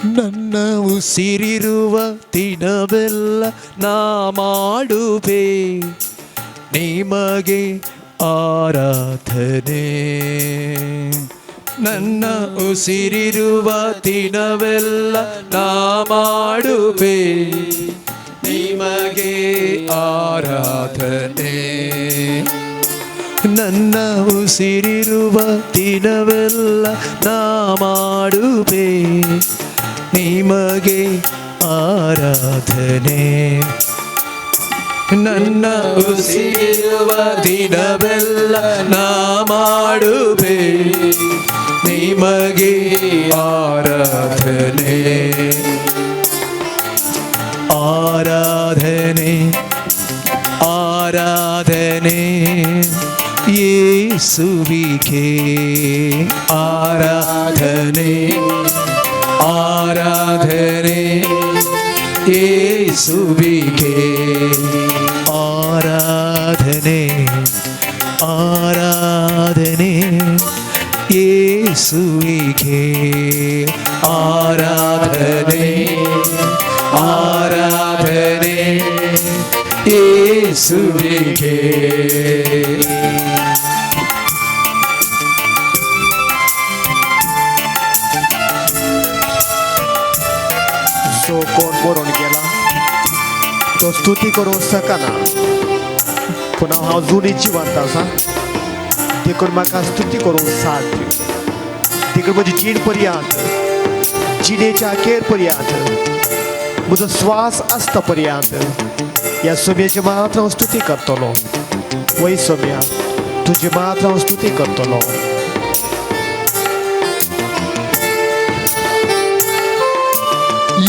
ನನ್ನ ಉಸಿರಿರುವ ದಿನವೆಲ್ಲ ನಾ ಮಾಡುವೆ ನಿಮಗೆ ಆರಾಧನೆ. ನನ್ನ ಉಸಿರಿರುವ ದಿನವೆಲ್ಲ ನಾ ಮಾಡುವೆ ನಿಮಗೆ ಆರಾಧನೆ. ನನ್ನ ಉಸಿರಿರುವ ದಿನವೆಲ್ಲ ನಾ ಮಾಡುವೆ ನಿಮಗೆ ಆರಾಧನೆ. ನನ್ನ ಉಸಿರಿರುವ ದಿನವೆಲ್ಲ ನಾ ಮಾಡುವೆ ನಿಮಗೆ ಆರಾಧನೆ. ಆರಾಧನೆ, ಆರಾಧನೆ ಯೇಸುವಿಗೆ. ಆರಾಧನೆ, ಆರಾಧನೆ ಯೇಸುವಿಗೆ. ಆರಾಧನೆ, ಆರಾಧನೆ ಯೇಸುವಿಗೆ. ಆರಾಧನೆ, ಆರಾಧನೆ ಯೇಸುವಿಗೆ. जो कोण मरून गेला तो स्तुती करूंक शकना, पूण हांव अजुनूय जिवंत आसा, देखून म्हाका स्तुती करूंक साथ दी. देखून म्हजी जीण पर्यंत, जिणेच्या अखेर पर्यंत, म्हजो श्वास आसता पर्यंत ह्या सोम्याची मात्र हांव स्तुती करतलो. वय सोम्या, तुजी मात्र हांव स्तुती करतलो.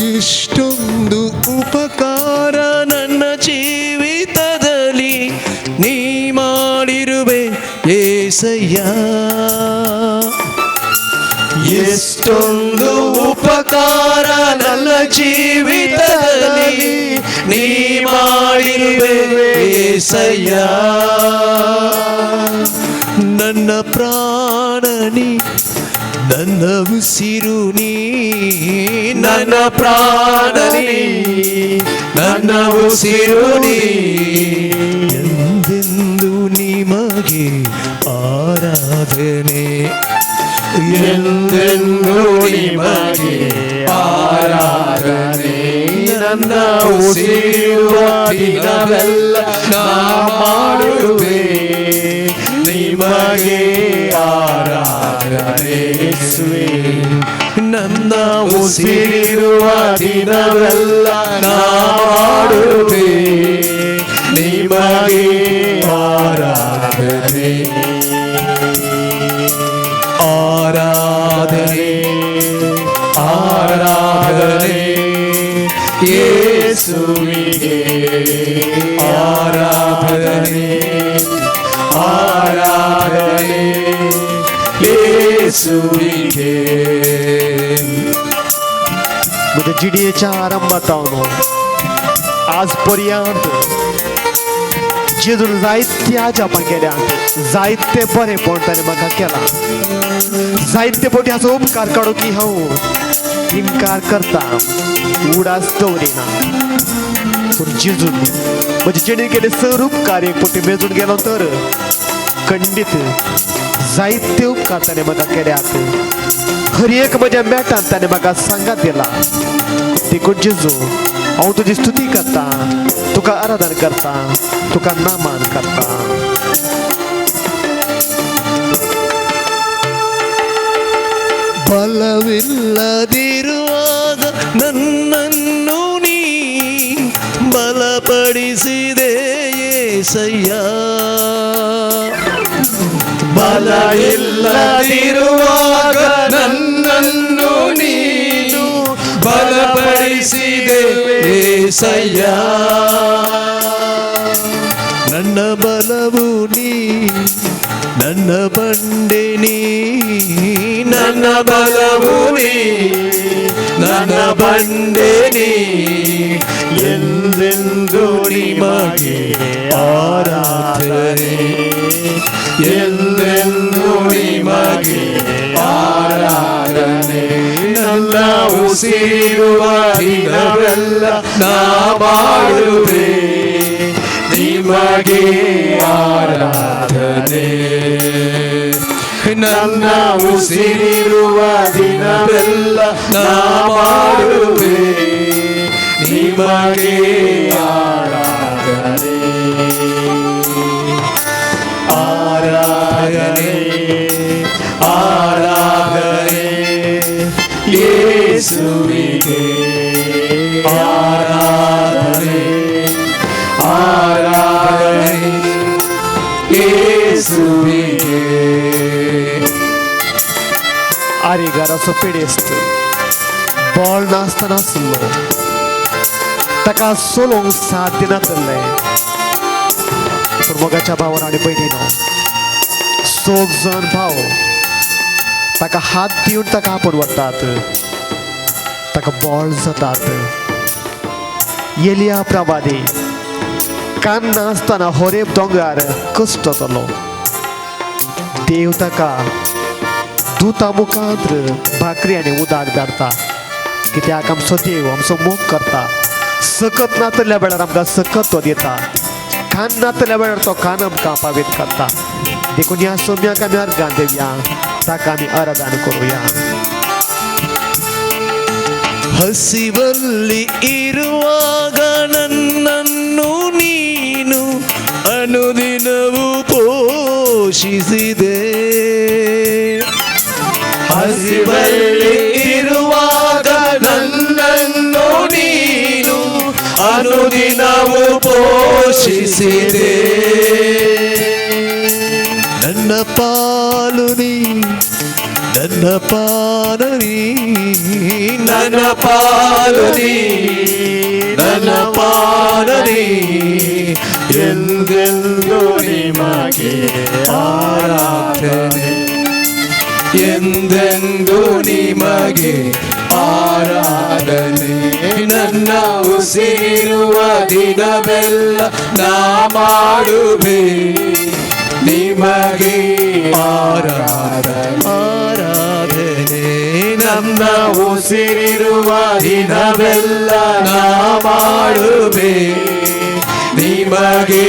ಎಷ್ಟೊಂದು ಉಪಕಾರ ನನ್ನ ಜೀವಿತದಲ್ಲಿ ನೀ ಮಾಡಿರುವೆ ಏಸಯ್ಯ. ಎಷ್ಟೊಂದು ಉಪಕಾರ ನನ್ನ ಜೀವಿತದಲ್ಲಿ ನೀ ಮಾಡಿರುವೆ ಏಸಯ್ಯ. ನನ್ನ ಪ್ರಾಣನಿ, ನನ್ನ ಉಸಿರು ನೀ. ನನ್ನ ಪ್ರಾಣನಿ, ನನ್ನ ಉಸಿರು ನೀ. ಎಂದೆಂದು ನಿಮಗೆ ಆರಾಧನೆ, ಎಂದೆಂದು ನಿಮಗೆ ಆರಾಧನೆ. ನನ್ನ ಉಸಿರುವ ದಿನವೆಲ್ಲ ನಾ ಮಾಡುವೆ ನಿಮಗೆ ಆರಾಧನೆ. ನನ್ನ ಉಸಿರಿರುವ ದಿನವೆಲ್ಲ ನಾ ಮಾಡುವೆ ನಿಮಗೆ ಆರಾಧನೆ. ಆರಾಧನೆ, ಆರಾಧನೆ ಯೇಸುವಿಗೆ. ಆರಾಧನೆ, ಆರಾಧನೆ ಯೇಸುವಿಗೆ. म्हज्या जिणेच्या आरंभातावन आज पर्यंत जेजून जायते अजापां केल्यात, जायते बरेपण ताणें म्हाका केलां. जायते फावटी हाचो उपकार काडूं की हांव इनकार करता, उडास दवरिना. पूण जेजून म्हजे जिणेन केले सर उपकार एक फावटी मेजून गेलो तर खंडीत जायते उपकार ताणें म्हाका केल्यात. हर एक म्हज्या मेटान ताणें म्हाका सांगात दिला. देखून जेजू, हांव तुजी स्तुती करता, तुका आराधन करता, तुका नामान करता. ಬಲವಿಲ್ಲದಿರುವಾಗ ನನ್ನನ್ನು ನೀ ಬಲಪಡಿಸಿದೆ ಏಸಯ್ಯ. ಬಲ ಇಲ್ಲದಿರುವಾಗ ನನ್ನನ್ನು ನೀನು ಬಲಪಡಿಸಿದೆ ಏಸಯ್ಯ. ನನ್ನ ಬಲವು ನೀ, ನನ್ನ ಬಂಡೆ ನೀ. ನನ್ನ ಬಲವು ನೀ, ನನ್ನ ಬಂಡೆ ನೀ. ಎಂದೆಂದು ನಿಮಗೆ ಆರಾಧನೆ, ಎಂದೆಂದು ನಿಮಗೆ ಆರಾಧನೆ. ನನ್ನ ಉಸಿರಿರುವ ದಿನವೆಲ್ಲ ನಾ ಮಾಡುವೆ ನಿಮಗೆ ಆರಾಧನೆ. ನನ್ನ ಉಸಿರಿರುವ ದಿನವೆಲ್ಲ ನಾ ಮಾಡುವೆ ನಿಮಗೆ ಆರಾಧನೆ. ಆರಾಧನೆ ಆರಾಧನೆ ಯೇಸುವಿಗೆ, ಆರಾಧನೆ ಆರಾಧನೆ ಯೇಸುವಿಗೆ. आरेगाराचो पिडेस्त बोळ नासतना आसलो, ताका चलोवंक साथ दिनासलें. पूण मोगाच्या भावान आनी भयणीनो, सोग जाण भाव ताका हात दिवन ताका आपोवन व्हरतात, ताका बोळ जातात. एलिया प्रवादी कान नासतना होरेब दोंगर कश्टतलो, देव ताका दुता मुखांत भाकरी आनी उदक धाडटा. कित्याक आमचो देव आमचो मोग करता. सकत नातल्या वेळार आमकां सकत तो दिता, खान नातल्या वेळार तो खान आमकां पावीत करता. देखून ह्या सोम्याक आमी अर्गां दिवया, ताका आमी आराधन करुया. ಹಸಿವಲ್ಲಿ ಇರುವಾಗ ನನ್ನನ್ನು ನೀನು ಅನುದಿನವೂ ಪೋಷಿಸಿದೆ. ಹಸಿವಲ್ಲಿ ಇರುವಾಗ ನನ್ನನ್ನು ನೀನು ಅನುದಿನವೂ ಪೋಷಿಸಿದೆ. ನನ್ನ ಪಾಲು ನೀ, ನನ್ನ ಪಾಲು ನೀ, ನನ್ನ ಪಾಲು ನೀ, ನನ್ನ ಪಾಲು ನೀ, ಎಂದೆಂದು ನಿಮಗೆ ಆರಾಧನೆ, ಎಂದೆಂದು ನಿಮಗೆ ಆರಾಧನೆ. ನನ್ನ ಉಸಿರುವ ದಿನವೆಲ್ಲ ನಾ ಮಾಡುವೆ ನಿಮಗೆ ಆರಾಧನೆ, ಆರಾಧನೆ. ನನ್ನ ಉಸಿರಿರುವ ದಿನವೆಲ್ಲ ನಾ ಮಾಡುವೆ ನಿಮಗೆ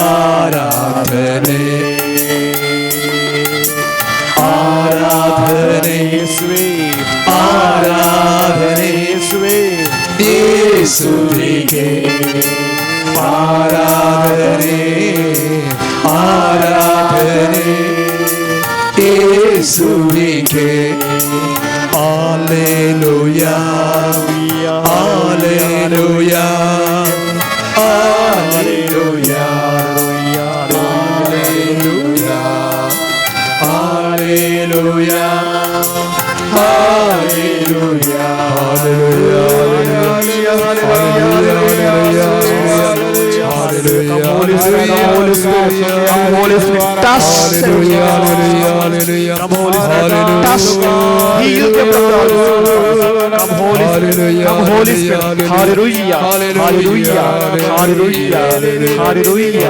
ಆರಾಧನೆ. ಆರಾಧನೆ ಯೇಸುವೇ, ಆರಾಧನೆ ಯೇಸುವೇ, ಯೇಸುವಿಗೆ, ಆರಾಧನೆ ಆರಾಧನೆ ಯೇಸುವಿಗೆ. Hallelujah hallelujah hallelujah hallelujah hallelujah hallelujah Come Holy Spirit, come Holy Spirit, come Holy Spirit, touch. Come Holy Spirit, touch. Heal them from the Come Holy Spirit, come Holy Spirit. Hallelujah, hallelujah, hallelujah, hallelujah, hallelujah,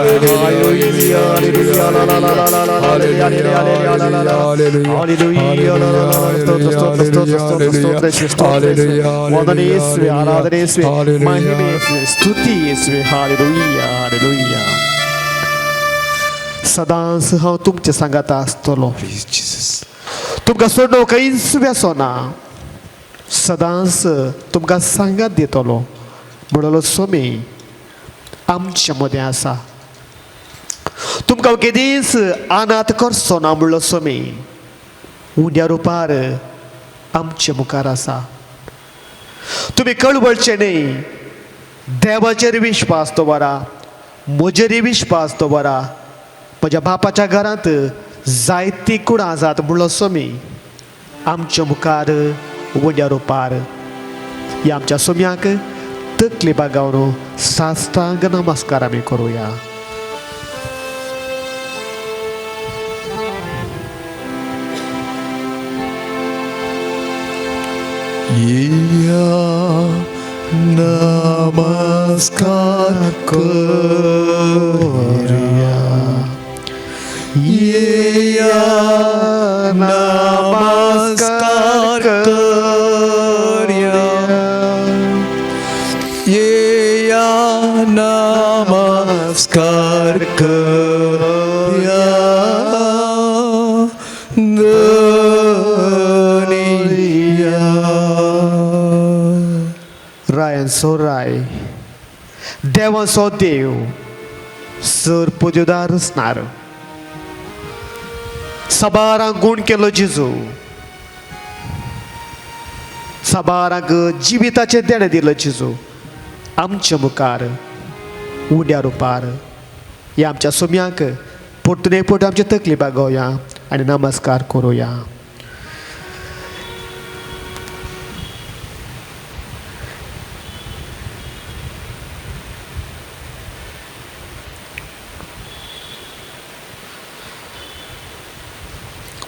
hallelujah, la la la la la la, hallelujah, hallelujah, la la la la. ಸ್ತೋತ್ರ ಸ್ತೋತ್ರ ಸ್ತೋತ್ರ ಸ್ತೋತ್ರ ಸ್ತೋತ್ರ ಯೇಸುವೆ, ಸ್ತೋತ್ರ ಯೇಸುವೆ. ವಂದನೆ ಯೇಸುವೆ, ಆರಾಧನೆ ಯೇಸುವೆ, ಮಹಿಮೆ ಯೇಸುವೆ, ಸ್ತುತಿ ಯೇಸುವೆ. Hallelujah, hallelujah. सदांच हांव तुमच्या सांगाता आसतलो, तुमकां सोडून खंयच वेसो ना, सदांच तुमकां सांगात दितलो. म्हणलो स्वामी आमच्या मदें आसा, तुमकां केदीच अनाथ करचो ना. म्हणलो स्वामी उंड्या रुपार आमचे मुखार आसा. तुमी कळवळचे न्हय, देवाचेर विश्वास दवरा, म्हजेर विश्वास दवरा. म्हज्या बापाच्या घरांत जायतीं कुडां आसात. म्हणलो स्वामी आमच्या मुखार उंड्या रुपार. ह्या आमच्या सोम्याक तकली बागावन साष्टांग नमस्कार आमी करुया. येया नमस्कार करूया, येया नमस्कार करूया. रायांचो राय, देवांचो देव, सर पुजोदार आसणार. साबारांक गूण केलो जेजू, साबारांक जिविताचें देणें दिलो जेजू. आमच्या मुखार उण्या रुपार ह्या आमच्या सोम्यांक परतून एक फावट आमची तकली बागोवया आनी नमस्कार करुया.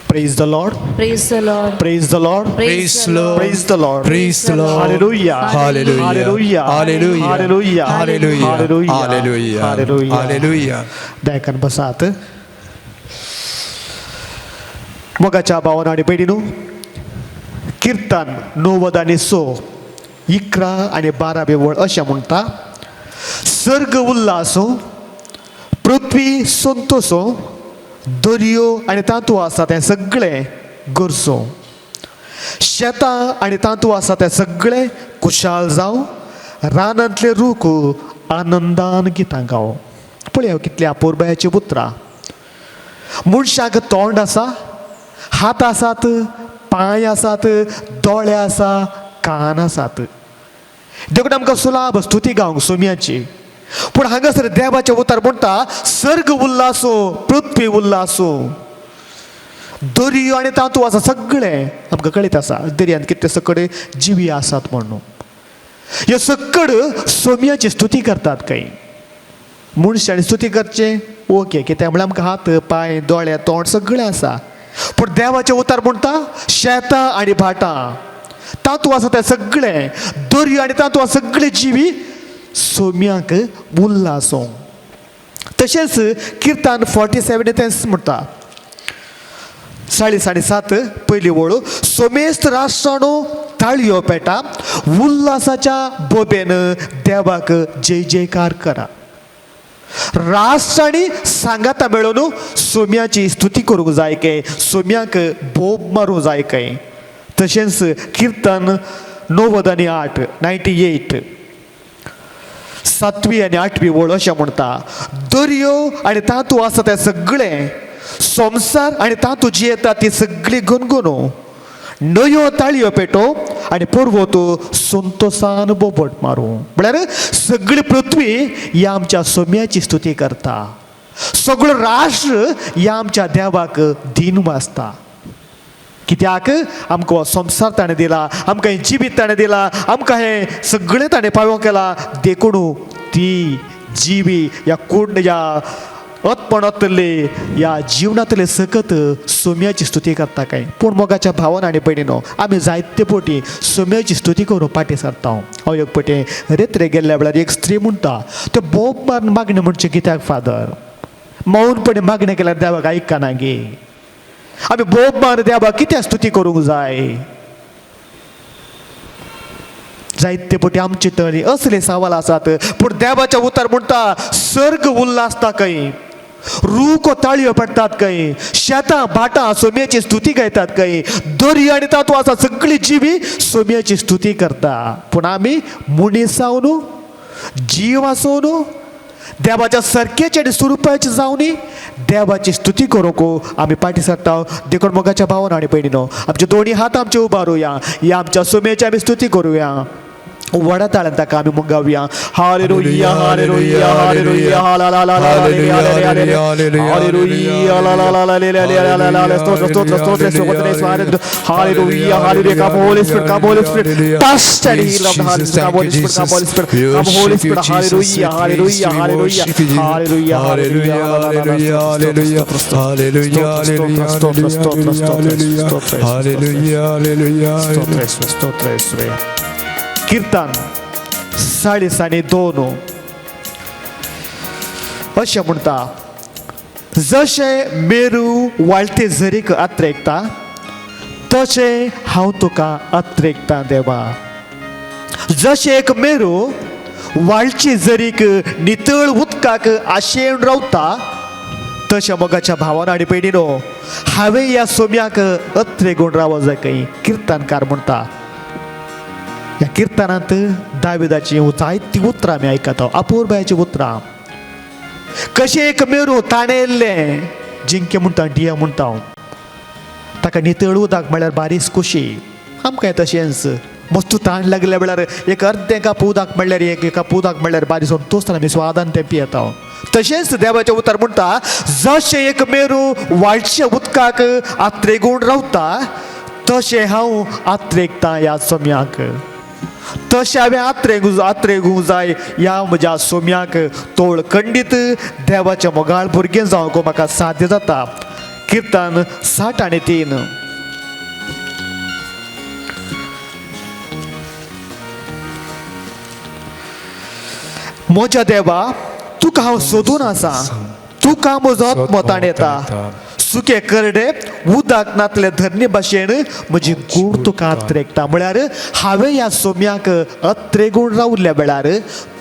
Praise the Lord. Praise the Lord. Praise the Lord. Praise the Lord. Praise the Lord. Praise the Lord. Hallelujah. Hallelujah. Hallelujah. Hallelujah. Hallelujah. Hallelujah. Hallelujah. Hallelujah. Hallelujah. Hallelujah. दयाकन बसात. मोगाच्या भावान आनी भयणीनू, किर्तन 90 आनी 100, 11 आनी 12 बी वळ अशें म्हणटा, सर्ग उल्लासो, पृथ्वी संतोसो, दर्यो आनी तातूं आसा तें सगळें गरसो, शेतां आनी तातूं आसा तें सगळें खुशाल जावं, रानांतले रूख आनंदान गितां गावं. पळय कितल्या अपुरबायाची उतरां. मनशाक तोंड आसा, हात आसात, पांय आसात, दोळे आसा, कान आसात, देखून आमकां सुलाभ स्तुती गावंक सोम्याची. पूण हांगासर देवाचें उतर म्हणटा, सर्ग उल्लासो, पृथ्वी उल्लासो, दर्यो आनी तातूं आसा सगळें आमकां कळीत आसा. दर्यांत कितले सकड जिवी आसात म्हणून ह्यो सकड सोम्याची स्तुती करतात. कांय मनशांनी स्तुती करचें ओके, कित्याक म्हळ्यार आमकां हात पांय दोळे तोंड सगळें आसा. पूण देवाचें उतर म्हणटा, शेतां आनी भाटां, तातूं आसा तें सगळें, दर्यो आनी तातूं आसा सगळे जिवी सोम्याक उल्लासो. तशेंच किर्तन 47 तेंच म्हणटा, 40 आणि 7 पयली वळ, सोमेस्त राष्ट्रानो ताळयो पेटा, उल्लासाच्या बोबेन देवाक जय जयकार करा. राष्ट्रांनी सांगाता मेळोवन सोम्याची स्तुती करूंक जाय काय, सोम्याक बोब मारूंक जाय काय. तशेंच किर्तन 90 आनी 8, 98, 7वी आनी 8वी वळ अशें म्हणटा, दर्यो आनी तातूं आसा तें सगळें, संवसार आनी तातूं जी येता ती सगळी गुनगुनो, न्हंयो ताळयो पेटो आनी पर्वत संतोसान बोबट मारूं. म्हळ्यार सगळी पृथ्वी ह्या आमच्या सोम्याची स्तुती करता, सगळो राष्ट्र ह्या आमच्या देवाक दीन वाचता. कित्याक आमकां हो संवसार ताणें दिला, आमकां हें जिवीत ताणें दिला, आमकां हें सगळें ताणें पावो केला. देखून ती जिवी ह्या कोण ह्या अतपणांतले ह्या जिवनांतले सकत सोम्याची स्तुती करता काय. पूण मोगाच्या भावान आनी भयणीनो, आमी जायते पटी सोम्याची स्तुती करून फाटीं सरता. हांव एक पटी रेत्रे गेल्ल्या वेळार एक स्त्री म्हणटा, ते बोब मारून मागणें म्हणचें कित्याक फादर, मौनपणे मागणें केल्यार देवाक आयकना गे, आमी बोब मार देवाक कित्याक स्तुती करूंक जाय. जायते पटी आमचे तळी असले सवाल आसात. पूण देवाच्या उतर म्हणटा, सर्ग उल्लासता खंय, रूख ताळयो पडटात खंय, शेतां भाटां सोम्याची स्तुती गायतात खंय, दर्यो आनी तातूं आसा सगळी जिवी सोम्याची स्तुती करता. पूण आमी मनीस जावन, जीव आसून, देवाच्या सारकेचे आनी स्वरुपाचे जावनी देवाची स्तुती करूंक आमी फाटीं सरता. देखून मोगाच्या भावान आनी भयणीनो, आमचे दोनी हात आमचे उबारुया, ह्या आमच्या सोम्याची आमी स्तुती करुया, व्हडा ताळ्यान ताका आमी मुगावया. Hallelujah, hallelujah, hallelujah, hallelujah, hallelujah, hallelujah. स्तोत्र, स्तोत्र, स्तोत्र, स्तोत्र, hallelujah, hallelujah. Come Holy Spirit, come Holy Spirit, touch and heal of the heart. Come Holy Spirit, come Holy Spirit, come Holy Spirit. Hallelujah, hallelujah, hallelujah, hallelujah, Hallelujah, hallelujah, hallelujah, hallelujah, स्तोत्र, स्तोत्र, स्तोत्र, स्तोत्र, hallelujah, hallelujah. स्तोत्र येसवे, स्तोत्र येसवे. किर्तन 40 आनी 2 अशें म्हणटा, जशें मेरू वाळटे झरीक अत्रेकता, तशें हांव तुका अत्रेकता देवा. जशें एक मेरू वाळची झरीक नितळ उदकाक आशेन रावता, तशें मोगाच्या भावान आनी भयणीनो, हांवें ह्या सोम्याक अत्रेगून रावो जाय खंय. किर्तनकार म्हणटा, ह्या किर्तनांत दाविदाची जायतीं उतरां आमी आयकता, अपुरबायेचीं उतरां. कशें एक मेरू ताणेल्लें जिंके म्हणटा, डिया म्हणटा हांव, ताका नितळ उदक म्हळ्यार बारीस खोशी. आमकांय तशेंच मस्त ताण लागल्या वेळार एक अर्दें कप उदक म्हणल्यार, एक कप उदक म्हणल्यार बारीस संतोश आमी स्वादान तें पियेता. तशेंच देवाचें उतर म्हणटा, जशें एक मेरू वाळच्या उदकाक आत्रेगूण रावता तशें हांव आत्रेकतां ह्या सोम्याक, तशें हांवें आत्रेगूंक जाय ह्या म्हज्या सोम्याक. तोळ खंडीत देवाचें मोगाळ भुरगें जावंक म्हाका साध्य जाता. किर्तन 63. म्हज्या देवा तुका हांव सोदून आसा, तुका म्हजो आत्मो ताणेता. सुके करडे उदक नातले धरणे भाशेन म्हजी गूण तुका अत्रेकता. म्हळ्यार हांवें ह्या सोम्याक अत्रेगूण रावल्ल्या वेळार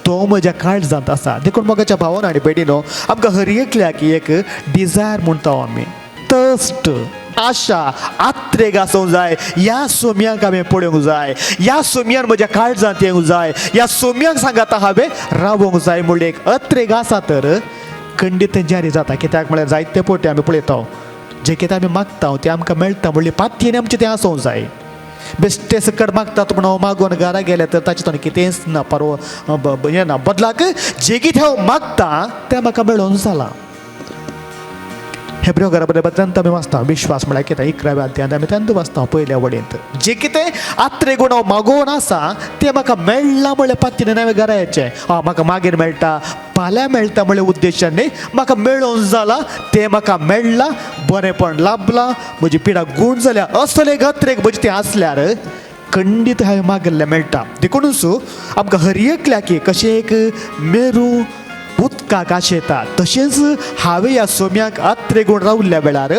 तो म्हज्या काळजांत आसा. देखून मोगाच्या भावान आनी भयणीनो, आमकां हर एकल्याक एक डिजायर म्हणटा आमी, थर्स्ट, आशा, आत्रेग आसूंक जाय. ह्या सोम्याक हांवें पळोवंक जाय, ह्या सोम्यान म्हज्या काळजांत येवंक जाय, ह्या सोम्याक सांगाता हांवें रावोंक जाय म्हणलें एक अत्रेग आसा तर खंडीत तें जारी जाता. कित्याक म्हळ्यार जायते पोटे आमी पळयता, जें कितें आमी मागता तें आमकां मेळटा म्हणलें पातयेन आमचें तें आसूंक जाय. बेश्टें सकट मागतात म्हण हांव मागून घरा गेलें तर ताचें तोंड कितेंच ना, परवा हें ना. बदलाक जें कितें हांव मागता तें म्हाका मेळोन जालां. हेब्रेव घरा बद्दल आमी वाचता, विश्वास म्हळ्यार कितें, 11व्या अध्यायांत आमी तेन्ना वाचता पयल्या वडींत, जें कितें आत्रे गुण हांव मागोवन आसा तें म्हाका मेळ्ळां म्हळ्यार पातयेन हांवें घरा येचें. म्हाका मागीर मेळटा, फाल्यां मेळटा म्हळ्या उद्देशान न्ही, म्हाका मेळोवन जालां तें म्हाका मेळ्ळां, बरेंपण लाभलां, म्हजी पिडा गूण जाल्या, असले अत्रेक म्हजें तें आसल्यार खंडीत हांवें मागिल्लें मेळटा. देखूनच आमकां हर एकल्याक कशें एक मेरू उदकाक आशेता तशेंच हांवें ह्या सोम्याक आत्रेगूण रावल्ल्या वेळार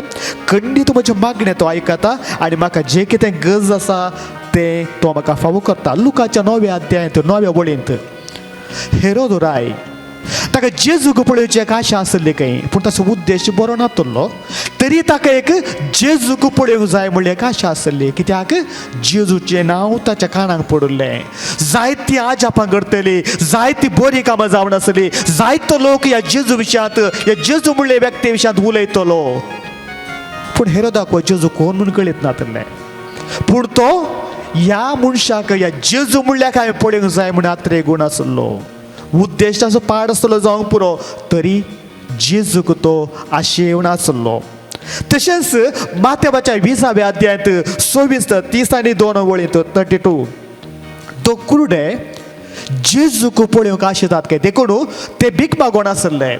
खंडीत म्हजें मागणें तो आयकता आनी म्हाका जें कितें गरज आसा तें तो म्हाका फावो करता. लुकाच्या 9व्या अध्यायांत 9व्या वळींत हेरोद राय ताका जेजूक पळोवची एक आशा आसली खंय, पूण ताचो उद्देश बरो नातलो तरी ताका एक जेजूक पळोवंक जाय म्हणली एक आशा आसली. कित्याक जेजूचें नांव ताच्या कानाक पडिल्लें. जायतीं आजापां करतली, जायतीं बरीं कामां जावन आसली, जायतो लोक ह्या जेजू विशयांत, ह्या जेजू म्हणले व्यक्ती विशयांत उलयतलो. पूण हेरोदाक हो जेजू कोण म्हूण कळीत नातलें, पूण तो ह्या मनशाक, ह्या जेजू म्हणल्यार हांवें पळोवंक जाय म्हूण आत्रे गूण आसलो. उद्देश ताचो पाड आसतलो जावंक पुरो, तरी जेजूक तो आशेवन आसलो. तशेंच माथ्याच्या 20व्या अध्यायांत 26 30 आनी 2 वळींत 32 तो कुरडे जेजूक पळोवंक आशेतात काय, देखून ते भीक मागोवन आसले,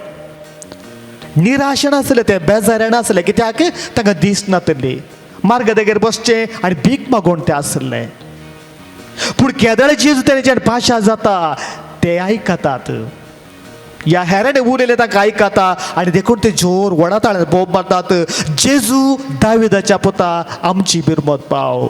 निराशेन आसले, ते बेजाऱ्यान आसले. कित्याक तांकां दीस नातली, मार्गदेगेर बसचें आनी भीक मागोवन ते आसले. पूण केदळ जेजू तेच्यान भाशा जाता ते आयकतात, ह्या हेरांनी उलयले तांकां आयकता आनी देखून ते जोर व्हडा ताळ्यान बोब मारतात, जेजू दाविदाच्या पुता आमची बिरमत पाव,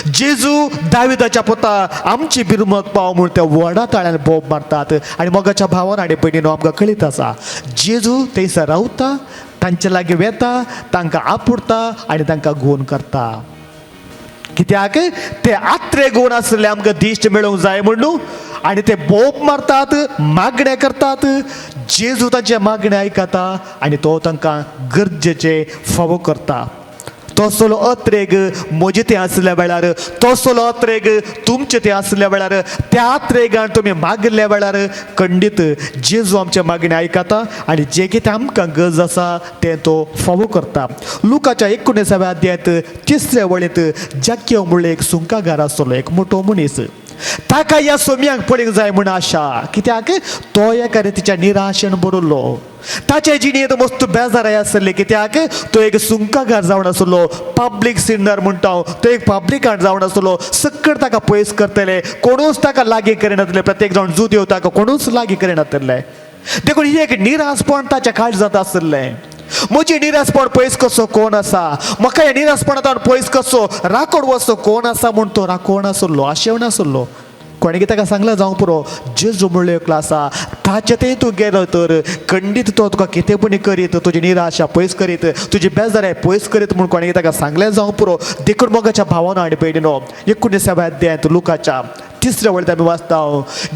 जेजू दाविदाच्या पुता आमची बिरमत पाव म्हूण ते व्हडा ताळ्यान बोब मारतात. आनी मोगाच्या भावान आनी भयणीनो आमकां कळीत आसा, जेजू थंयसर रावता, तांचे लागीं वेता, तांकां आपुडता आनी तांकां गूण करता. कित्याक ते आत्रे गूण आसले आमकां दिश्ट मेळोवंक जाय म्हणून, आनी ते बोब मारतात, मागणें करतात. जेजू तांचें मागणें आयकता आनी तो तांकां गरजेचें फावो करता. तसलो अत्रेग म्हजें तें आसल्या वेळार, तसलो अत्रेग तुमचें तें आसल्या वेळार, त्या अत्रेगान तुमी मागिल्ल्या वेळार खंडीत जेजू आमचें मागणें आयकता आनी जें कितें आमकां गरज आसा तें तो फावो करता. लुकाच्या 19व्या अध्यायांत 3ऱ्या वळींत जाक्यो म्हणलें एक सुंकागार आसलो, एक मोटो मनीस, ताका ह्या सोम्यांक पळोवंक जाय म्हूण आशा. कित्याक तो एका रितीच्या निराशेन भरिल्लो, ताचे जिणेंत मस्त बेजाराय आसले. कित्याक तो एक सुंकागार जावन आसलो, पब्लीक सिन्नर म्हणटा हांव, तो एक पब्लिकान जावन आसलो. सकट ताका पयस करतले, कोणूच ताका लागीं करिनातले, प्रत्येक जाण जुदेव ताका कोणूच लागीं करिनातले. देखून ही एक निराशपण ताच्या काळजांत आसलें. म्हजें निराशपण पयस कसो कोण आसा, म्हाका ह्या निराशपणांत पयस कसो राखण वचो कोण आसा म्हूण तो राखण आसलो, आशेवन आसलो. कोणें ताका सांगलां जावंक पुरो, जेजू म्हणलो एकलो आसा, ताचे थंय तूं गेलो तर खंडीत तो तुका कितें पुणी करीत, तुजी निराशा पयस करीत, तुजी बेजाराय पयस करीत म्हूण कोणें ताका सांगलें जावंक पुरो. देखून मोगाच्या भावानो आनी भयणीनो, 19व्या अध्यायांत लुकाच्या 3ऱ्या वळींत आमी वाचता,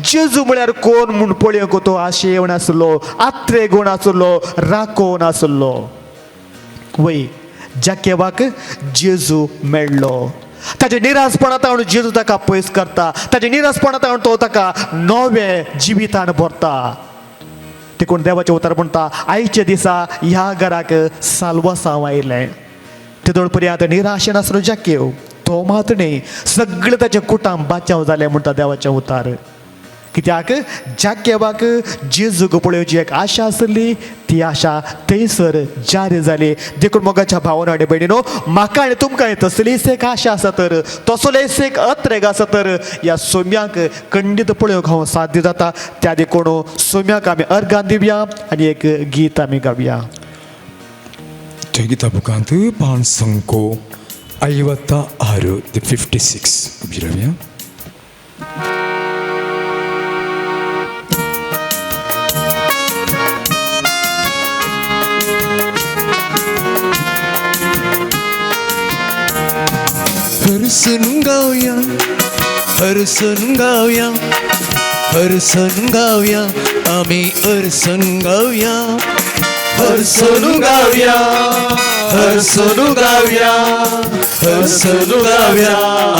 जेजू म्हळ्यार कोण म्हूण पळोवंक तो आशेवन आसलो, आत्रे गुण आसलो, राखोवन आसलो. वय जाकेवाक जेजू मेळ्ळो. ताचे निराशपणांत हाडून जेजू ताका पयस करता, ताचे निराशपणांत हाडून तो ताका नवें जिवितान भरता. देखून देवाचें उतर म्हणटा, आयच्या दिसा ह्या घराक साल्वासांव आयलें. तेदोळ पर्यंत निराशेन आसलो जाकेव, तो मात न्ही, सगळें ताचें कुटाम बाचाव जालें म्हणटा देवाचें उतार. कित्याक जाकेवाक जेजूक पळोवची एक आशा आसली, ती आशा थंयसर जारी जाली. देखून मोगाच्या भावानो आनी भयणीनो, म्हाका आनी तुमकां तसलीच एक आशा आसा तर, तसलेच एक अत्रेग आसा तर ह्या सोम्याक खंडीत पळोवंक हांव साध्य जाता. त्या देखून सोम्याक आमी अर्गान दिवया आनी एक गीत आमी गावया. गीता बुकांत पान संको 56, ते 56 बिरव्या. हरसन गावया, हरसन गावया, हरसन गावया, आमी हरसन गावया, हरसन गावया, हरसन गावया, हरसन गावया,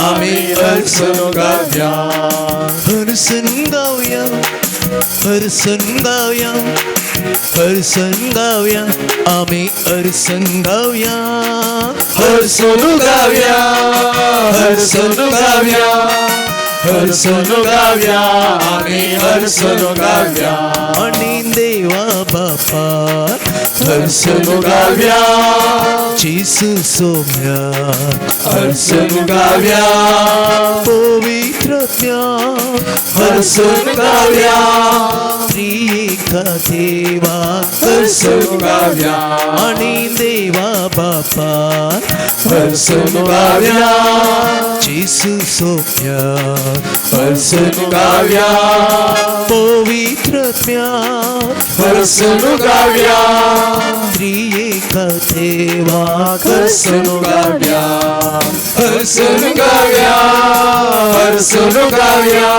आमी हरसन गावया, हरसन गावया, हरसन गावया, हरसन गावया, आमी हरसन गावया, हरसन गावया, हरसन गावया, हरसन गावया, आमी हरसन गावया, आनी देवा बापा हरसन गावया, जेजू सोम्या हरसन गावया, पवित्र हरसन गावया, त्रिएका देवा हरसन गावया, आनी देवा बापा हरसन गावया, जेजू सोम्या हरसन गावया, पवित्र हरसन गावया, त्रिएका देवा हरसन गावया, हरसन गावया, हरसन गावया,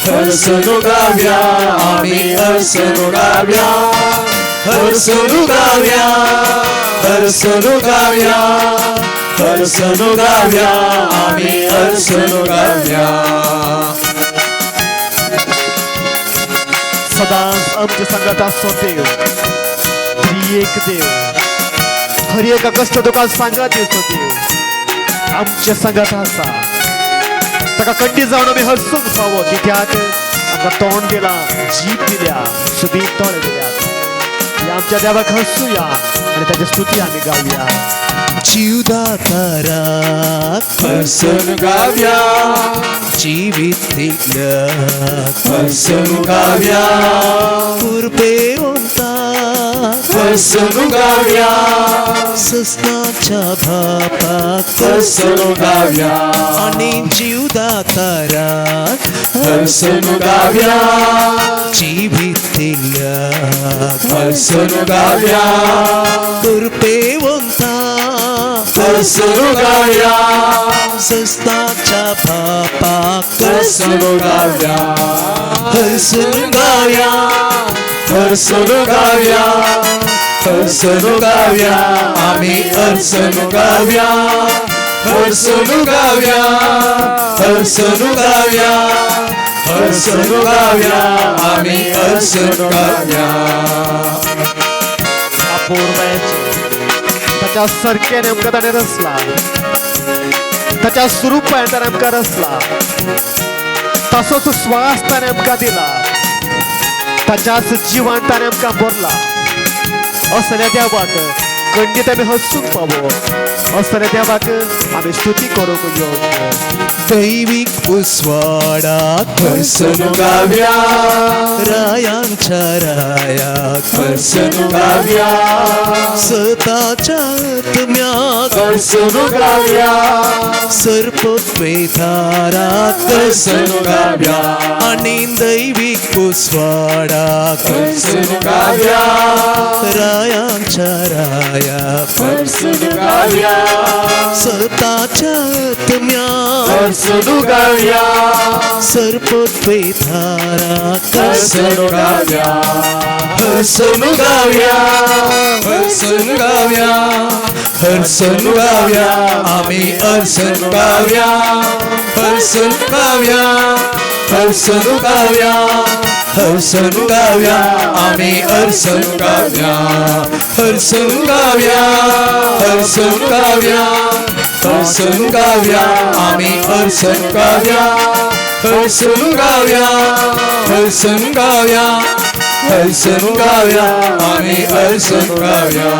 हरसन गावया, आमी हरसन गावया, हरसन गावया, हरसन गावया, हरसन गावया, आमी हरसन गावया. सदांच आमच्या संगत आसचो देव, त्रिएक देव, हर एका कश्ट तुका सांगात दिवचो देव आमच्या संगत आसा. ताका कंडी जावन आमी हरसूंक फावो, कित्याक आमकां तोंड दिलां, जीब दिल्या, सुदीक दोळे दिल्यात. ह्या आमच्या देवाक हरसुया आनी ताची स्तुती आमी गावया. जीवदाताराक हरसन गावया, जिवीत दिल्याक हरसन गावया, कृपेवंताक हरसन गावया, सस्नाच्या बापाक हरसन गावया, आनी जीवदाताराक हरसन गावया, जिवीत दिल्याक हरसन गावया, कृपेवंताक हरसन गावया, सस्नाच्या बापाक हरसन गावया, हरसन गावया, हरसन गावया, हरसन गावया, आमी हरसन गावया, हरसन गावया, हरसन गावया, हरसन गावया, आमी हरसन गावया. अपूर्वायचे ताच्या सारक्यान आमकां ताणें रचला, ताच्या स्वरुपान ताणें आमकां रचला, तसोच स्वास ताणें आमकां दिला, ताच्याच जिवान ताणें आमकां भरला. असल्या देवाक खंडीत आमी हसूंक पावो असले देवाक आमी स्तुती करूंक योग्य. दैवीक उस्वाडा हर्सनु गाव्या, रायांच्या राया हर्सनु गाव्या, सताच्या आत्म्याक हर्सनु गाव्या, सर्पत्वेधारा हर्सनु गाव्या, आनी दैवीक उस्वाडा हर्सनु गाव्या, रायांच्या राया हर्सनु गाव्या, सताच्या आत्म्याक हर्सनु गाव्या, सर्पत्वेधारा हर्सनु गाव्या, हर्सनु गाव्या, हर्सनु गाव्या, हर्सनु गाव्या, आम्ही हर्सनु गाव्या, हर्सनु गाव्या, हर्सनु गाव्या, हर्सनु गाव्या, आम्ही हर्सनु गाव्या, हर्सनु गाव्या, हर्सनु गाव्या, हर्सनु गाव्या, आम्ही हर्सनु गाव्या, हर्सनु गाव्या, हर्सनु गाव्या, हर्सनु गाव्या, आम्ही हर्सनु गाव्या.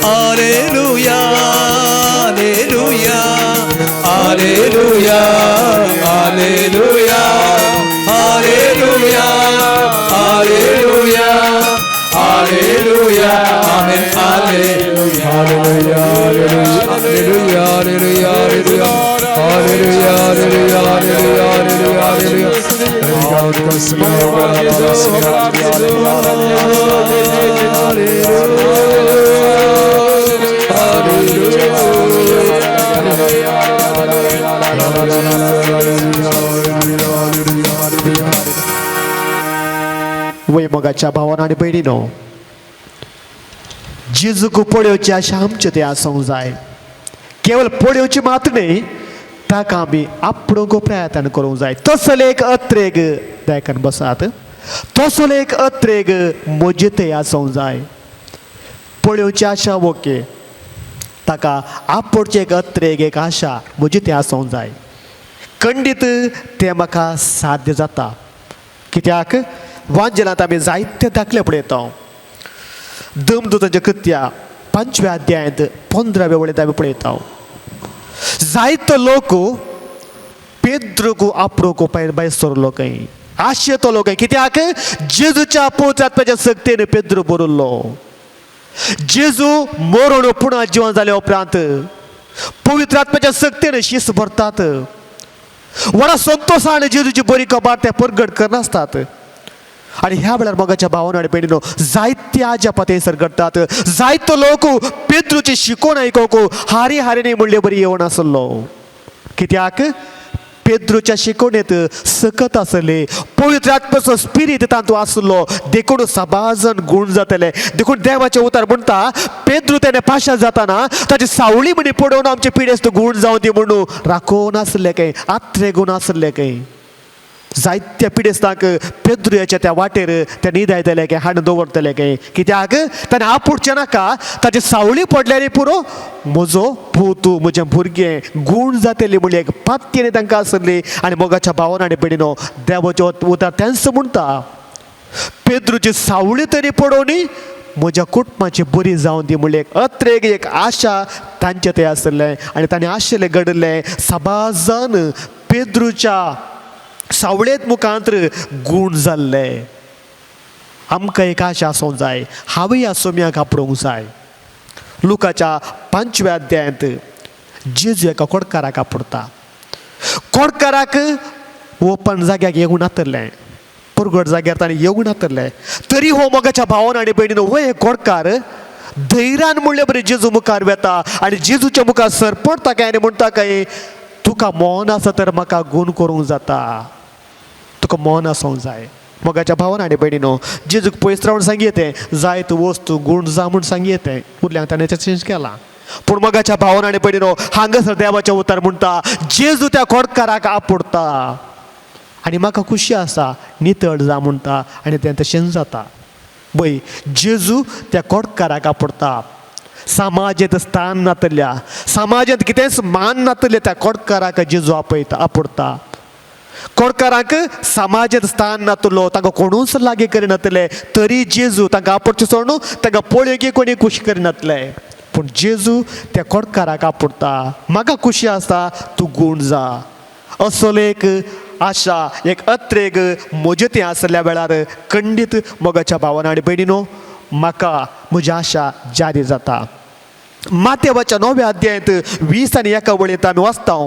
Alleluia, alleluia, alleluia, alleluia, alleluia, alleluia, alleluia, amen, alleluia. Hallelujah, hallelujah, hallelujah, hallelujah, hallelujah, hallelujah, hallelujah, hallelujah. वय मोगाच्या भावान आनी भयणीनो, जेजूक पळोवचें आशा आमचें तें आसूंक जाय. केवल पळोवचें मात न्हय, ताका आमी आपणूंक प्रयत्न करूंक जाय. तसले एक अत्रेग दायकान बसात, तसलो एक अत्रेग म्हजें तें आसूंक जाय. पळोवची आशा ओके, ताका आपोवचें एक अत्रेग एक आशा म्हजें तें आसूंक जाय. खंडीत तें म्हाका साध्य जाता. कित्याक वांजेलांत आमी जायते दाखले पळयता. दमदूतांच्या कृत्या 5व्या अध्यायांत 15व्या वळींत आमी पळयता. जायतो लोक पेद्रूक आपरोक भायर सरलो खंय, आशेतो लोक. कित्याक जेजूच्या पवित्र सक्तेन पेद्रू बरयल्लो. जेजू मरण पुन्हा जिवन जाल्या उपरांत पवित्र आत्म्याच्या सक्तेन शीस भरतात. व्हडा संतोशान जेजूची बरी खबर ते परगट करनासतात. आनी ह्या वेळार मोगाच्या भावान आनी भयणीनो जायते आजापां थंयसर घडटात. जायतो लोक पेद्रूची शिकोवन आयकोवंक हारी हारीनी म्हणले बरी येवन आसलो. कित्याक पेद्रूच्या शिकवणेंत सकत आसले, पवित्र आत्म्याचो स्पिरीत तातूंत आसलो, देखून सबाजन गूण जातले. देखून देवाचें उतर म्हणटा पेद्रू तेणें पाशार जाताना ताची सावळी म्हणी पडोवन आमचे पिडेस्त गूण जावं दी म्हणून राखोवन आसले खंय, आत्रे गूण आसले खंय. जायत्या पिडेस्तांक पेद्रुयाच्या त्या वाटेर ते निदायतले काय, हाडून दवरतले काय. कित्याक ताणें आपुडचें नाका, ताची सावळी पडल्यार पुरो म्हजो पूत म्हजें भुरगें गूण जातली म्हणली एक पातयेन तांकां आसली. आनी मोगाच्या भावान आनी भयणीनो देवाचें उतर तेंच म्हणटा पेद्रूची सावळी तरी पडोवनी म्हज्या कुटुंबाची बरी जावन दी म्हणली एक अत्रेग एक आशा तांचे थंय आसलें. आनी ताणें आशिल्लें घडिल्लें सबाजान पेद्रूच्या सावळेंत मुखांत गूण जाल्ले. आमकां एक आशा आसूंक जाय, हांवूय ह्या सोम्याक आपडोवंक जाय. लुकाच्या 5व्या अध्यायांत जेजू एका कोडकाराक आपडता. कोडकाराक ओपन जाग्याक येवंक नातलें, परगट जाग्यार ताणें येवंक नातलें, तरी हो मोगाच्या भावान आनी भयणीन हो एक कोडकार धैर्यान म्हणले बरें जेजू मुखार वेता आनी जेजूच्या मुखार सरपडटा काय आनी म्हणटा काय तुका मौन आसा तर म्हाका गूण करूंक जाता, तुका मौन आसूंक जाय. मोगाच्या भावान आनी भयणीनो जेजूक पयस रावन सांगयें जाय तूं वस्तू गूण जा म्हूण सांगयें, उरल्यांक ताणें तें चेंज केलां. पूण मोगाच्या भावान आनी भयणीनो हांगासर देवाचें उतर म्हणटा जेजू त्या कोडकाराक आपुडता आनी म्हाका खुशी आसा नितळ जा म्हणटा आनी तें तशेंच जाता. पळय जेजू त्या कोडकाराक आपुडता. समाजेंत स्थान नातल्या, समाजांत कितेंच मान नातलें त्या कोडकाराक जेजू आपयता आपुडता. कोडकारांक समाजांत स्थान नातलो, तांकां कोणूच लागीं करिनातले, तरी जेजू तांकां आपोवचें सोडून तांकां पळोवंक कोणी खुशी करिनातले. पूण जेजू त्या कोडकाराक आपुडटा, म्हाका खुशी आसा तूं गूण जा. असलो एक आशा, एक अत्रेग म्हजे थंय आसल्या वेळार खंडीत मोगाच्या भावान आनी भयणीनो म्हाका म्हजी आशा जारी जाता. मातेवाच्या 9व्या अध्यायांत 20 आनी 1 वळींत आमी वाचता,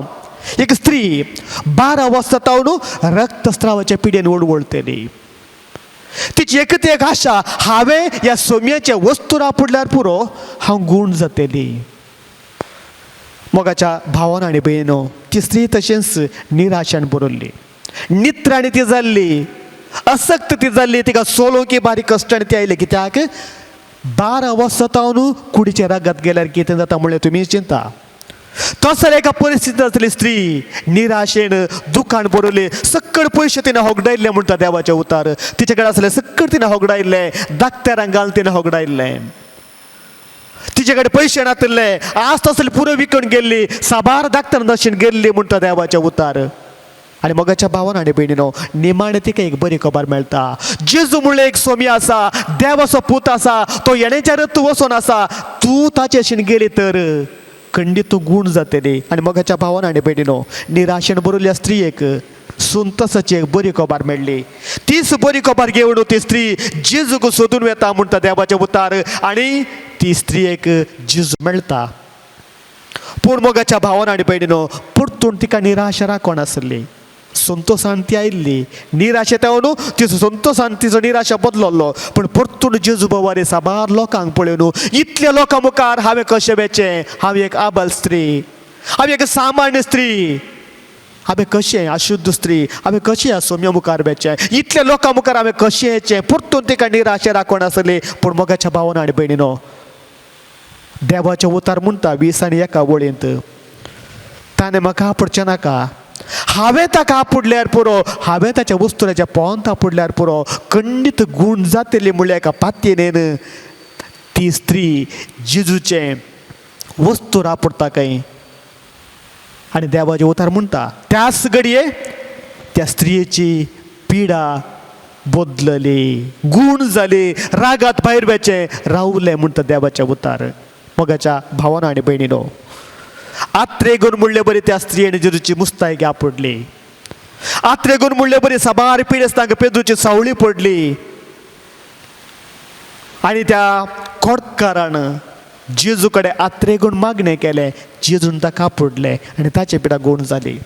एक स्त्री 12 वर्सां तावन रक्तस्रावाच्या पिडेन वळवळटली. तिची एकच एक आशा, हांवें ह्या सोम्याचे वस्तू आपुडल्यार पुरो, हांव गूण जातली. मोगाच्या भावान आनी भयणो ती स्त्री तशेंच निराशान बरयल्ली, नित्राणी ती जाल्ली, असक्त ती जाल्ली. तिका सोलोवंक बारीक कश्टान ती आयली, कित्याक 12 वर्सां तावन कुडीच्या रागात गेल्यार कितें जाता म्हणलें तुमी चिंता. तसो एका परिस्थितींत आसली स्त्री निराशेन दुकान बरयले, सक्कड पयशे तिणें होगडायल्ले म्हणटा देवाचें उतार. तिचे कडेन आसले सक्कड तिणें होगडायल्ले, दाक्तेरांक घालून तिणें होगडायल्ले. तिचे कडेन पयशे नातिल्ले, आज तसले पुरो विकून गेल्ली, साबार दाक्तेरां दर्शन गेल्ली म्हणटा देवाचें उतार. आनी मोगाच्या भावान आनी भयणीनो निमाणें तिका एक बरी खबर मेळटा, जेजू म्हणलें एक सोमी आसा, देवाचो पूत आसा, तो येण्याच्या तूं वचोन आसा, तूं ताचे गेली तर खंडीत तूं गूण जातली. आनी मोगाच्या भावान आनी भयणीनो निराशेन बरयल्ल्या स्त्रियेक सुंतसाची एक बरी खबर मेळ्ळी. तीच बरी खबर घेवन ती स्त्री जेजूक सोदून वेता म्हणटा देवाचें उतार, आनी ती स्त्रियेक जेजू मेळटा. पूण मोगाच्या भावान आनी भयणीनो परतून तिका निराशा राखण आसली, संतोशान ती आयिल्ली, निराशे तेवन तिचो संतोशान तिचो निराशा बदललो. पूण परतून जेजू बाबारे साबार लोकांक पळोवन, इतल्या लोकां मुखार हांवें कशें वेचें, हांव एक आबल स्त्री, हांव एक सामान्य स्त्री, हांवें कशें अशुद्ध स्त्री, हांवें कशें ह्या सोम्या मुखार वेचें, इतल्या लोकां मुखार हांवें कशें येचें. परतून तिका निराशे राखण आसली. पूण मोगाच्या भावान आनी भयणीनो देवाचें उतार म्हणटा 20 आनी 1 वळींत, ताणें म्हाका आपुडचें नाका, हांवें ताका आपुडल्यार पुरो, हांवें ताच्या वस्तुराच्या पोंत आपुडल्यार पुरो, खंडीत गूण जातली म्हणल्यार एका पातयेन ती स्त्री जेजूचें वस्तूर आपुडटा खंय. आनी देवाचें उतार म्हणटा त्याच घडये त्या स्त्रियेची पिडा बदलली, गूण जाली, रागात भायर वेचें रावलें म्हणटा देवाचें उतार. मोगाच्या भावान आनी भयणीनो आत्रेगून म्हणले बरी त्या स्त्रियेन जेजूची मुस्तायकी आपडली, आत्रेगून म्हणले बरी साबार पिडेस्तांक पेदूची सावळी पडली. आनी त्या खोडकारान जेजू कडेन आत्रेगून मागणें केलें, जेजून ताका आपुडलें आनी ताचे पिडा गूण जाली.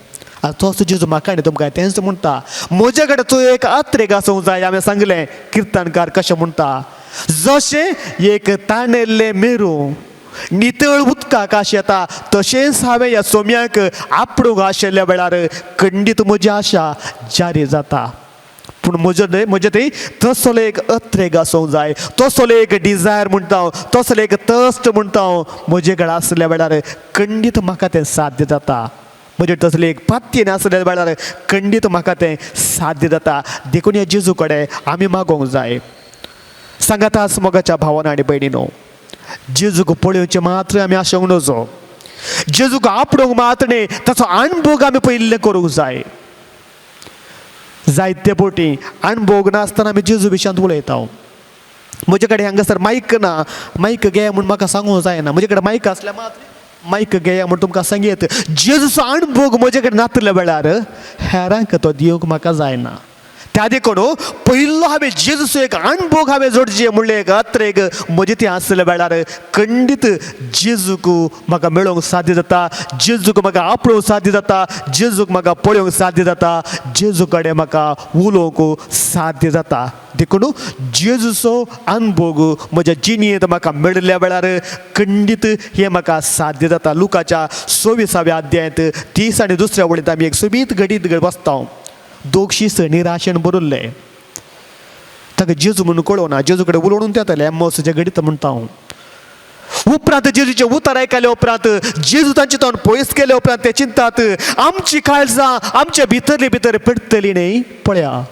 आनी तोच जेजू म्हाका आनी तुमकां तेंच म्हणटा, म्हजे कडेन तूं एक आत्रेग आसूंक जाय. हांवें सांगलें किर्तनकार कशें म्हणटा, जशें एक ताणेल्लें मेरू नितळ उदकाक आश येता, तशेंच हांवें ह्या सोम्याक आपडूंक आशिल्ल्या वेळार खंडीत म्हजी आशा जारी जाता. पूण म्हजो न्हय, म्हजे थंय तसलो एक अत्रेग आसूंक जाय, तसलो एक डिजायर म्हणटा हांव, तसलो एक तस्ट म्हणटा हांव, म्हजे कडेन आसल्या वेळार खंडीत म्हाका तें साध्य जाता. म्हजे तसले एक पातयेन आसल्या वेळार खंडीत म्हाका तें साध्य जाता. देखून ह्या जेजू कडेन आमी मागोवंक जाय. सांगाताच मोगाच्या भावान आनी भयणीनो जेजूक पळोवचें मात्र आमी आशोंक नजो, जेजूक आपडूंक मात्र न्ही, ताचो अणभोग आमी पयिल्लें करूंक जाय. जायते बोटी अणभोग नासतना आमी जेजू विशयांत उलयता. म्हजे कडेन हांगासर मायक ना, मायक घेया म्हूण म्हाका सांगूंक जायना, म्हजे कडेन मायक आसल्यार मात्र मायक घेया म्हूण तुमकां सांगयत. जेजूचो अणभोग म्हजे कडेन नातल्या वेळार हेरांक तो दिवंक म्हाका जायना. त्या देखून पयलो हांवें जेजूचो एक अणभोग हांवें जोडचे म्हणलें एक अत्रेग म्हजे थंय आसल्या वेळार खंडीत जेजूक म्हाका मेळोवंक साध्य जाता, जेजूक म्हाका आपडोवंक साध्य जाता, जेजूक म्हाका पळोवंक साध्य जाता, जेजू कडेन म्हाका उलोवंक साध्य जाता. देखून जेजूचो अणभोग म्हज्या जिणेंत म्हाका मेळिल्ल्या वेळार खंडीत हें म्हाका साध्य जाता. लुकाच्या 26व्या अध्यायांत 30 आनी 2 वळींत आमी एक सोबीत घडीत बसता. दोगशी निराशेन बरयल्ले, ताका जेजू म्हणून कळोवना, जेजू कडेन उलोवन येताले एम्मोसाचे घडीत म्हणटा हांव. उपरांत जेजूचे उतर आयकले उपरांत जेजू तांचे तोंड पयस केले उपरांत ते चिंतात आमची काळजां आमच्या भितरली भितर पेटतली न्ही. पळया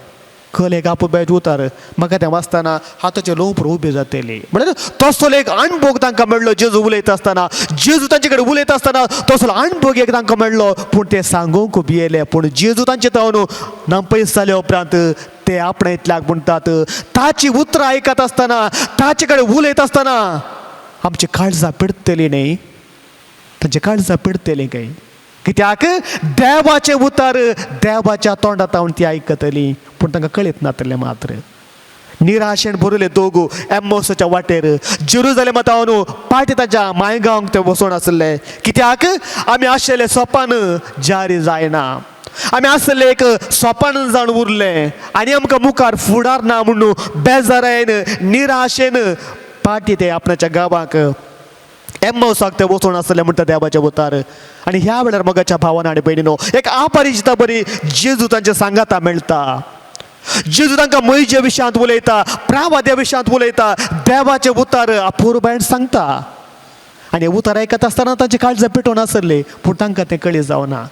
कल एक आपूबायत उतार म्हाका तें वाचतना हाताचे लोंपर उबे जातली. म्हणल्यार तसलो एक अणभोग तांकां मेळ्ळो. जेजू उलयता आसतना, जेजू तांचे कडेन उलयता आसतना तसलो अणभोग एक तांकां मेळ्ळो, पूण ते सांगूंक भियेले. पूण जेजू तांचे तावन ना पयस जाले उपरांत ते आपणा इतल्याक म्हणटात, ताची उतरां आयकत आसतना, ताचे कडेन उलयता आसतना आमची काळजां पिडटली न्ही, तांची काळजां पिडटली काय? कित्याक देवाचें उतर देवाच्या तोंडांत ती आयकतली, पूण तांकां कळीत नातलें. मात्र निराशेन भरले दोगू एम्मोसाच्या वाटेर जेरुजलेमा तावन पाटी ताच्या मायगांवक ते वचोन आसले. कित्याक आमी आशिल्ले सोपान जारी जायना, आमी आसले एक सोपान जावन उरले आनी आमकां मुखार फुडार ना म्हणून बेजारायन निराशेन पाटी ते आपणाच्या गांवाक एम्मोसाक ते वचोन आसले म्हणटा देवाच्या उतार. आनी ह्या वेळार मोगाच्या भावान आनी भयणीनो एक अपरिचिता बरी जेजू तांच्या सांगाता मेळटा. जेजू तांकां मयजे विशयांत उलयता, प्रावाद्या विशयांत उलयता, देवाचे उतार अपुरबायेन सांगता. आनी उतार आयकत आसतना तांची काळजां पेटोवन आसले, पूण तांकां तें कळी जावना.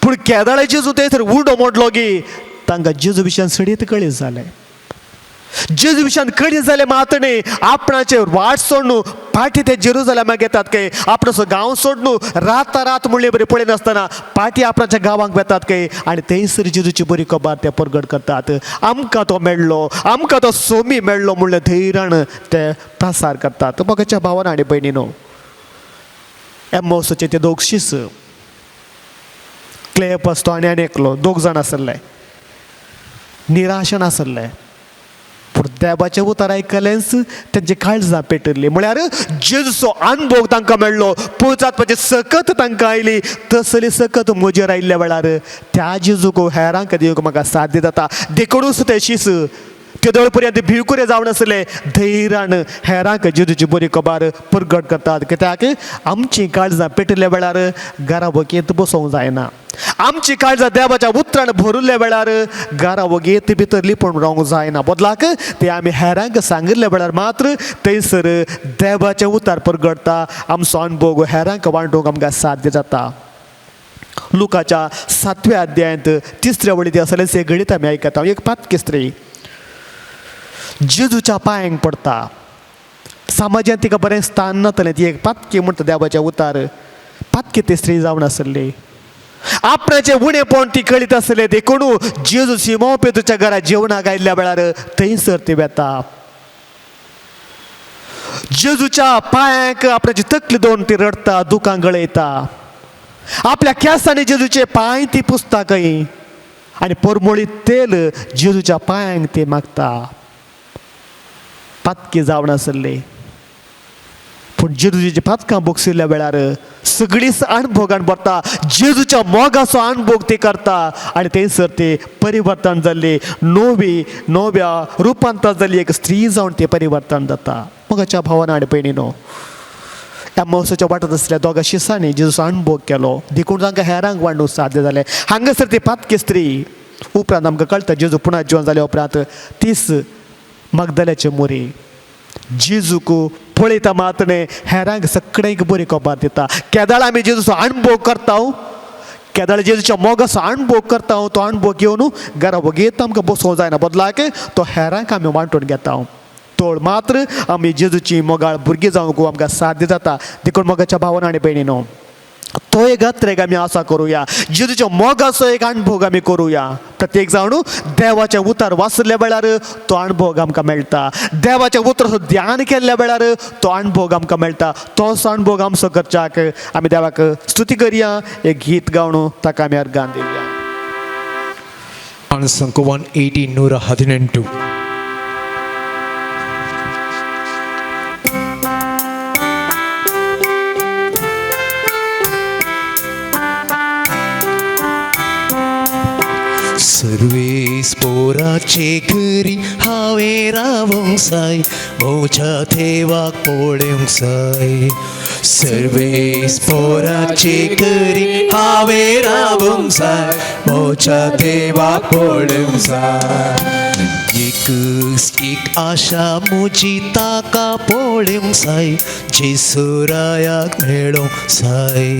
पूण केदाळे जेजू थंयसर उडो मोडलो की तांकां जेजू विशयान सडीत कळी जालें. जेजू विशयान कळी जालें मात न्ही आपणाचे वाट सोडून पाटी ते जेरुजलेमाक येतात काय, आपणाचो गांव सोडून रात म्हणले बरी पळयनासतना पाटी आपणाच्या गांवांक वेतात काय आनी थंयसर जेजूची बरी खबर ते परगट करतात. आमकां तो मेळ्ळो, आमकां तो सोमी मेळ्ळो म्हणले धैर्यान ते प्रसार करतात. मोगाच्या भावान आनी भयणीनो, एम्मोसाचे ते दोग शीस क्लेपस तो आनी आनी एकलो दोग जाण आसले, निराशेन आसले, पूण देवाचें उतर आयकलेंच तेंची काळजां पेटिल्ली. म्हळ्यार जेजूचो अनुभव तांकां मेळ्ळो, पुळचात्माची सकत तांकां आयली. तसली सकत म्हजेर आयिल्ल्या वेळार त्या जेजूक हेरांक दिवंक म्हाका साध्य जाता. देखूनच ते शीस तेदोळ पर्यंत भिवकुरे जावन आसले, धैर्यान हेरांक जेजूची बरी खबर परगट करतात. कित्याक आमची काळजां पेटिल्ल्या वेळार घरा वगेत बसोवंक जायना. आमची काळजां देवाच्या उतरान भरिल्ल्या वेळार घरा वगेत भितर लिपून रावंक जायना. बदलाक ते आमी हेरांक सांगिल्ल्या वेळार मात्र थंयसर देवाचें उतर परगटता, आमचो अणभव हेरांक वांटूंक आमकां साध्य जाता. लुकाच्या 7व्या अध्यायांत 3ऱ्या वळींत आसलें हें घडीत आमी आयकता. एक पातकी स्त्री जेजूच्या पांयांक पडटा. समाजांत तिका बरें स्थान नातलें, ती एक पातकी म्हणटा देवाचें उतार. पातकी ती स्त्री जावन आसली, आपणाचें उणेपण ती कळीत आसलें. देखून जेजू सिमो पेद्रूच्या घरा जेवणाक आयिल्ल्या वेळार थंयसर ती वेता. जेजूच्या पांयांक आपणाची तकली दोन ती रडटा, दुकां गळयता, आपल्या केंसांनी जेजूचे पांय ती पुसता खंय आनी परमळी तेल जेजूच्या पांयांक ती मागता. पातकी जावन आसली, पूण जेजूची पातकां बोगसिल्ल्या वेळार सगळीच अणभोगान भरता, जेजूच्या मोगाचो अणभोग ती करता आनी थंयसर ती परिवर्तन जाल्ली, नवी नव्या रुपांतर जाल्ली एक स्त्री जावन ती परिवर्तन जाता. मोगाच्या भावान आनी भयणीनो, ह्या महोत्सवाच्या वाटत आसल्या दोगां शिसांनी जेजूचो अणभोग केलो, देखून तांकां हेरांक वांडूंक साध्य जालें. हांगासर ती पातकी स्त्री उपरांत आमकां कळटा जेजू पुनः जिवन जाल्या उपरांत तीस मगदल्याचे मोरी जेजूक पळयता मात न्ही हेरांक सगळ्यांक बरी खबर दिता. केदाळ आमी जेजूचो अणभव करता, केदाळ जेजूच्या मोगाचो अणभव करता, तो अणभव घेवन घरा वगेत आमकां बसोवंक जायना, बदलाक तो हेरांक आमी वांटून घेता. तोळ मात्र आमी जेजूची मोगाळ भुरगीं जावंक आमकां साध्य जाता. देखून मोगाच्या भावान आनी भयणीनो, तो एक अत्रेक आमी आसा करुया, जेजूच्या मोगाचो एक अणभोग आमी करुया. प्रत्येक जाण देवाचें उतर वाचल्या वेळार तो अणभोग आमकां मेळटा, देवाच्या उतराचो ध्यान केल्ल्या वेळार तो अणभोग आमकां मेळटा. तोच अणभोग आमचो करच्याक आमी देवाक स्तुती करया, एक गीत गावन ताका आमी अर्गान दिवया. ಅನುಸಂಕ 118 118. सर्वेस पोराचे घरी हांवें रावोंक जाय, म्हज्या देवाक पळोवंक जाय. सर्वेस पोराचे घरी हांवें रावोंक जाय, म्हज्या देवाक पळोवंक जाय. एकच एक आशा म्हजी ताका पळोवंक जाय, जेसुरायाक मेळोंक जाय.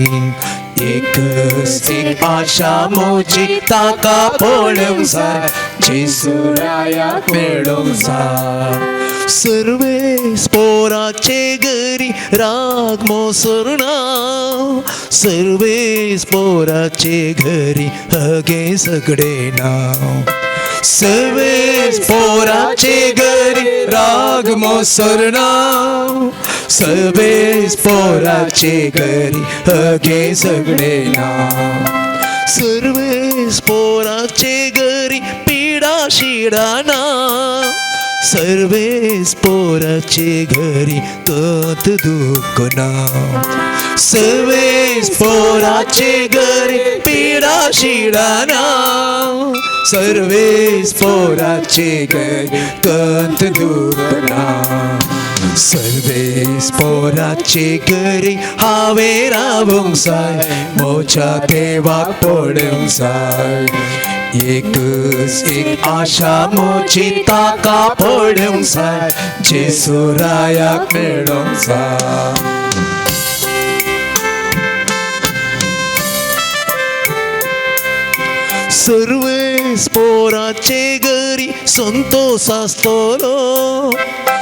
एकच एक आशा म्हजी ताका पळोवंक जाय, जेसुरायाक मेळोवंक जाय. सर्वेस पोराचे घरी राग मोसरना, सर्वेस पोराचे घरी हगे सगळे नाव. सर्वेस पोराचे घरी राग मोसरना, सर्वेस पोराचे घरी हगे सगळे ना. सर्वेस पोराचे घरी पिडा शिडा ना, सर्वेस पोराचे घरी तत दुःख ना. सर्वेस पोराचे घरी पिडा शिडा ना, सर्वेस पोराचे घरी तत दुःख ना. सर्वेस पोराचे घरी हांवें रावूंक जाय, म्हज्या देवाक पळोवंक जाय. एकच एक आशा म्हजी ताका पळोवंक जाय, जेसुरायाक मेळोंक जाय. सर्वेस पोराचे घरी संतोष आसतलो,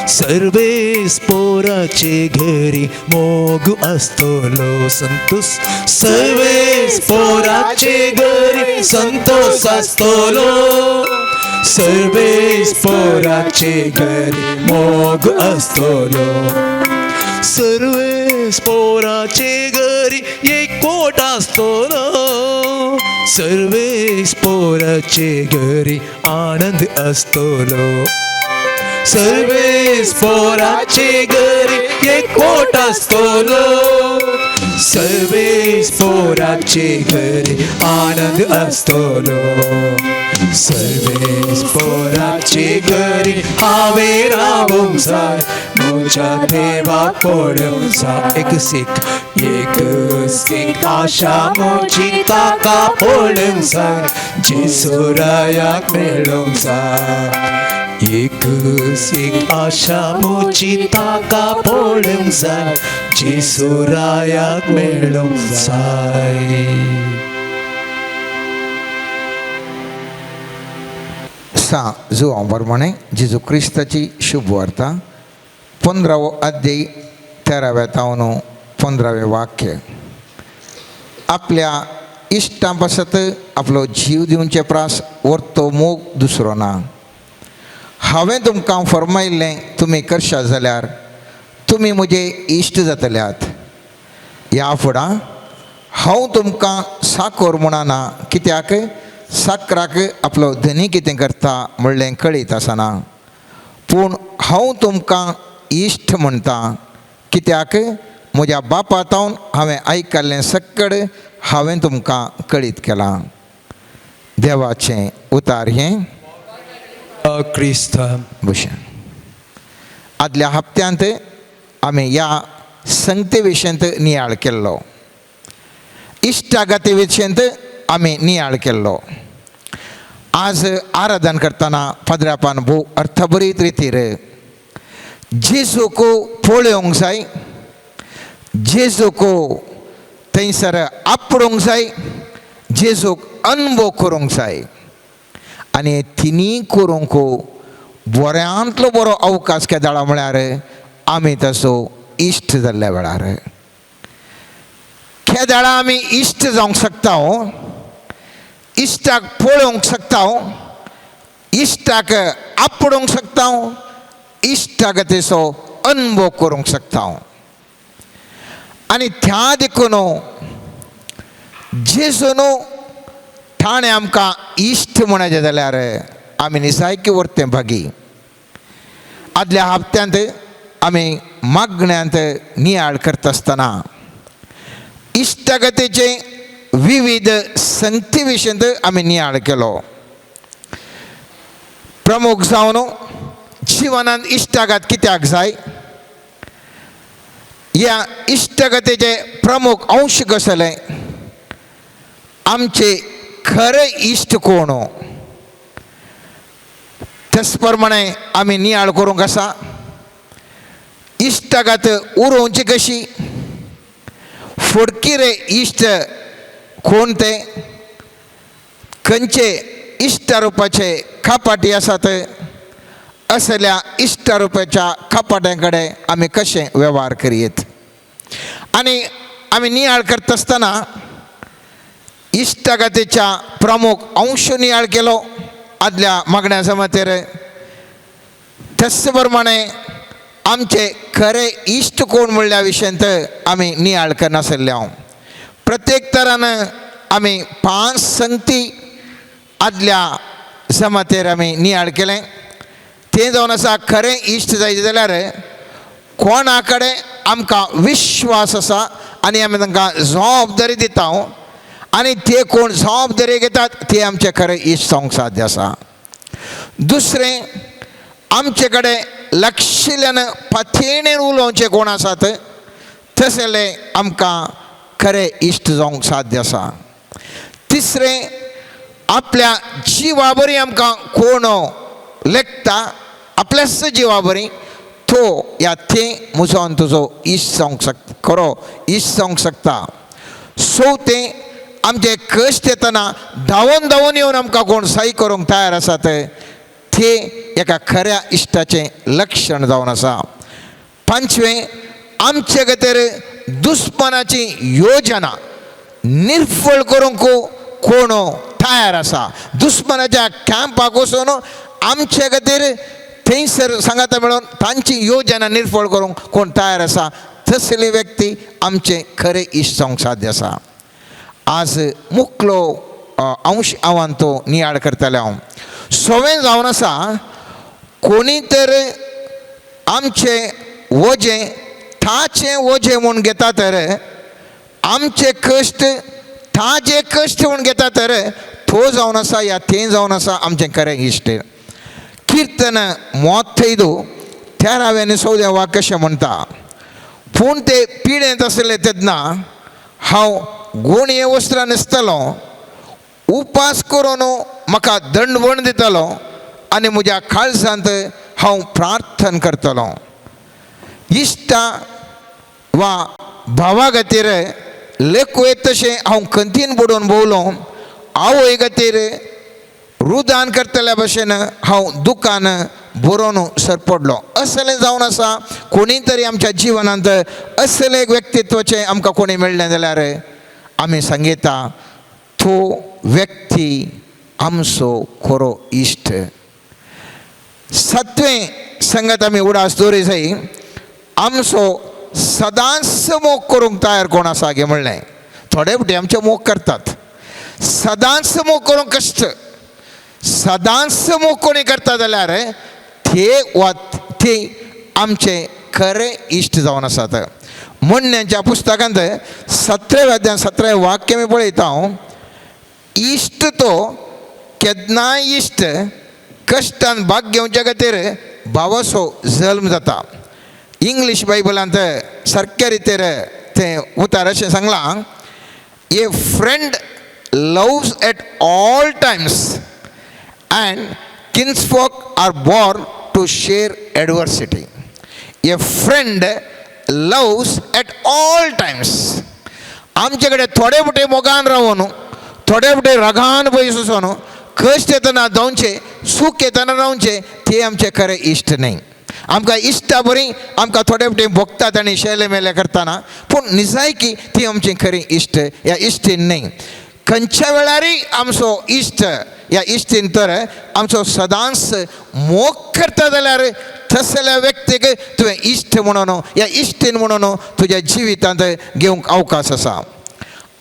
सर्वेस पोराचे घरी मोग आसतलो. संतोष सर्वेस पोराचे घरी संतोष आसतलो, सर्वेस पोराचे घरी मोग आसतलो. सर्वेस पोराचे घरी एकवट आसतलो, सर्वेस पोराचे घरी आनंद आसतलो. सर्वेस पोराचे घरी एकवट आसतलो, सर्वेस पोराचे घरी आनंद आसतलो. सर्वेस पोराचे घरी हांवें रावूंक जाय, म्हज्या देवाक पळोवंक जाय. एकच एक एकच एक आशा म्हजी ताका पळोवंक जाय, जेसुरायाक मेळोवंक जाय. एकच एक आशा म्हजी ताका पळोवंक जाय, जेसुरायाक मेळोवंक जाय. सा जुवां प्रमाणे जेजू क्रिस्ताची शुभ वार्ता 15वो अध्याय 13व्या तावन 15वें वाक्य. आपल्या इश्टां पासत आपलो जीव दिवचे प्रास वर्तो मोग दुसरो ना. हांवें तुमकां फर्मायिल्लें तुमी करशात जाल्यार तुमी म्हजे इश्ट जातल्यात. ह्या फुडां हांव तुमकां साकोर म्हणना, कित्याक साकराक आपलो धनी कितें करता म्हणलें कळीत आसना, पूण हांव तुमकां इश्ट म्हणटा, कित्याक म्हज्या बापा तावन हांवें आयकल्लें सक्कड हांवें तुमकां कळीत केलां. देवाचें उतार हें क्रिस्ता भशेन. आदल्या हप्त्यांत आमी ह्या संगते विशयांत नियाळ केल्लो, इश्टागती विशयांत आमी नियाळ केल्लो. आज आराधन करतना पाद्रापान भोव अर्थभरीत रितीर जेजूक पळोवंक जाय, जेजूक थंयसर आपडूंक जाय, जेजूक अनुभव करूंक जाय. आनी तिनूय करूंक बऱ्यांतलो बरो अवकाश केदाळा म्हळ्यार आमी तसो इश्ट जाल्ल्या वेळार. केदाळा आमी इश्ट जावंक शकता, इश्टाक पळोवंक शकता, इश्टाक आपडूंक शकता, इश्टाक तेचो अनुभव करूंक शकता. आनी त्या देखून जेजून ठाणे आमकां इश्ट म्हणचें जाल्यार आमी निसायकी वर्तें भागी. आदल्या हप्त्यांत आमी मागण्यांत नियाळ करता आसतना इश्टागतीचे विविध संगती विशयांत आमी नियाळ केलो. प्रमुख जावन जिवनांत इश्टागत कित्याक जाय, ह्या इश्टागतीचे प्रमुख अंश कसले, आमचे खरे इश्ट कोण, तेच प्रमाणे आमी नियाळ करूंक आसा. इश्टागत उरोवची कशी, फडकिरे इश्ट कोण ते, खंयचे इश्टारोपाचे खापाटी आसात, असल्या इश्टारोपाच्या खापाट्यां कडेन आमी कशें वेव्हार करयेत. आनी आमी नियाळ करता आसतना इश्टागतीच्या प्रमुख अंश नियाळ केलो. आदल्या मागण्या जमातेर. तेच प्रमाणे आमचे खरे इश्ट कोण म्हणल्या विशयांत आमी नियाळ करनासले. हांव प्रत्येक तरान आमी 5 संगती आदल्या जमातेर आमी नियाळ केलें. तें जावन आसा खरें इश्ट जायत जाल्यार कोणा कडेन आमकां विश्वास आसा आनी आमी तांकां जबाबदारी दिता आनी ते कोण जबाबदारी घेतात ते आमचे खरें इश्ट जावंक साध्य आसा. दुसरें, आमचे कडेन लक्षिल्ल्यान पातयेणेन उलोवचें कोण आसात तसले आमकां खरें इश्ट जावंक साध्य आसा. तिसरें, आपल्या जिवा बरी आमकां कोण लेखता आपल्याच जिवा बरी तो या तें म्हजो आनी तुजो इश्ट जावंक शकता, खरो इश्ट जावंक शकता. चवथें, आमचे कश्ट येतना धांवून धांवून येवन आमकां कोण साय करूंक तयार आसात ते एका खऱ्या इश्टाचें लक्षण जावन आसा. पांचवें, आमचे खातीर दुस्मानाची योजना निर्फळ करूंक कोण तयार आसा. दुस्मानाच्या कॅम्पाक वचून आमचे खातीर थंयसर सांगाता मेळून तांची योजना निर्फळ करूंक कोण तयार आसा तसली व्यक्ती आमचे खरे इश्ट जावंक साध्य आसा. आज मुकलो अंश आव्हान तो नियाळ करतले हांव. सवें जावन आसा कोणी तर आमचे वजें ताचें वजें म्हूण घेता तर आमचे कश्ट ताजे कश्ट म्हूण घेता तर तो जावन आसा या तें जावन आसा आमचें खरें इश्ट. किर्तन 35 13 आनी 14 वाक्य कशें म्हणटा, पूण ते पिडेंत आसले तेन्ना हांव गोणये वस्त्रां न्हेसतलो, उपास करून म्हाका दंडवण दितलो आनी म्हज्या काळजांत हांव प्रार्थना करतलो. इश्टा वा भावा खातीर लेखू येत तशें हांव खंतीन बुडोवन भोंवलो, आवय खातीर रुदान करतल्या भशेन हांव दुकान बरोवन सरपडलो. असलें जावन आसा कोणी तरी आमच्या जिवनांत असलें एक व्यक्तित्वाचें आमकां कोणी मेळ्ळें जाल्यार आमी सांगता तो व्यक्ती आमचो खरो इश्ट. सातवें संगत आमी उडास दवरी जाय आमचो सदांच मोग करूंक तयार कोण आसा गे म्हणलें. थोडे फावटी आमचे मोग करतात, सदांच मोग करूंक कश्ट, सदांच मोग कोणी करता जाल्यार ते वा ते आमचे खरे इश्ट जावन आसात. म्हणण्याच्या पुस्तकांत 17व्या अध्याय 17 वाक्य मी पळयता हांव, इश्ट तो केन्नाय इश्ट कश्टान भाग घेवच्या खातीर भावाचो जल्म जाता. इंग्लीश बायबलांत सारक्या रितीर तें उतार अशें सांगलां, a friend loves at all times and kinsfolk are born to share adversity. A friend loves at all times. आमचे कडेन थोडे मोटे मोगान रावून, थोडे मोटे रागान पयस वचून, कश्ट येतना जावचे, सूख येतना रावचे, ते आमचे खरे इश्ट न्हय. आमकां इश्टा बरी आमकां थोडे मोटे भोगतात आनी शेले मेले करतना, पूण निजायकी ती आमची खरी इश्ट ह्या इश्टीन न्हय. खंयच्या वेळारय आमचो इश्ट ह्या इश्टीन तर आमचो सदांच मोग करता जाल्यार तसल्या व्यक्तीक तुवें इश्ट म्हणून ह्या इश्टीन म्हणून तुज्या जिवितांत घेवंक अवकाश आसा.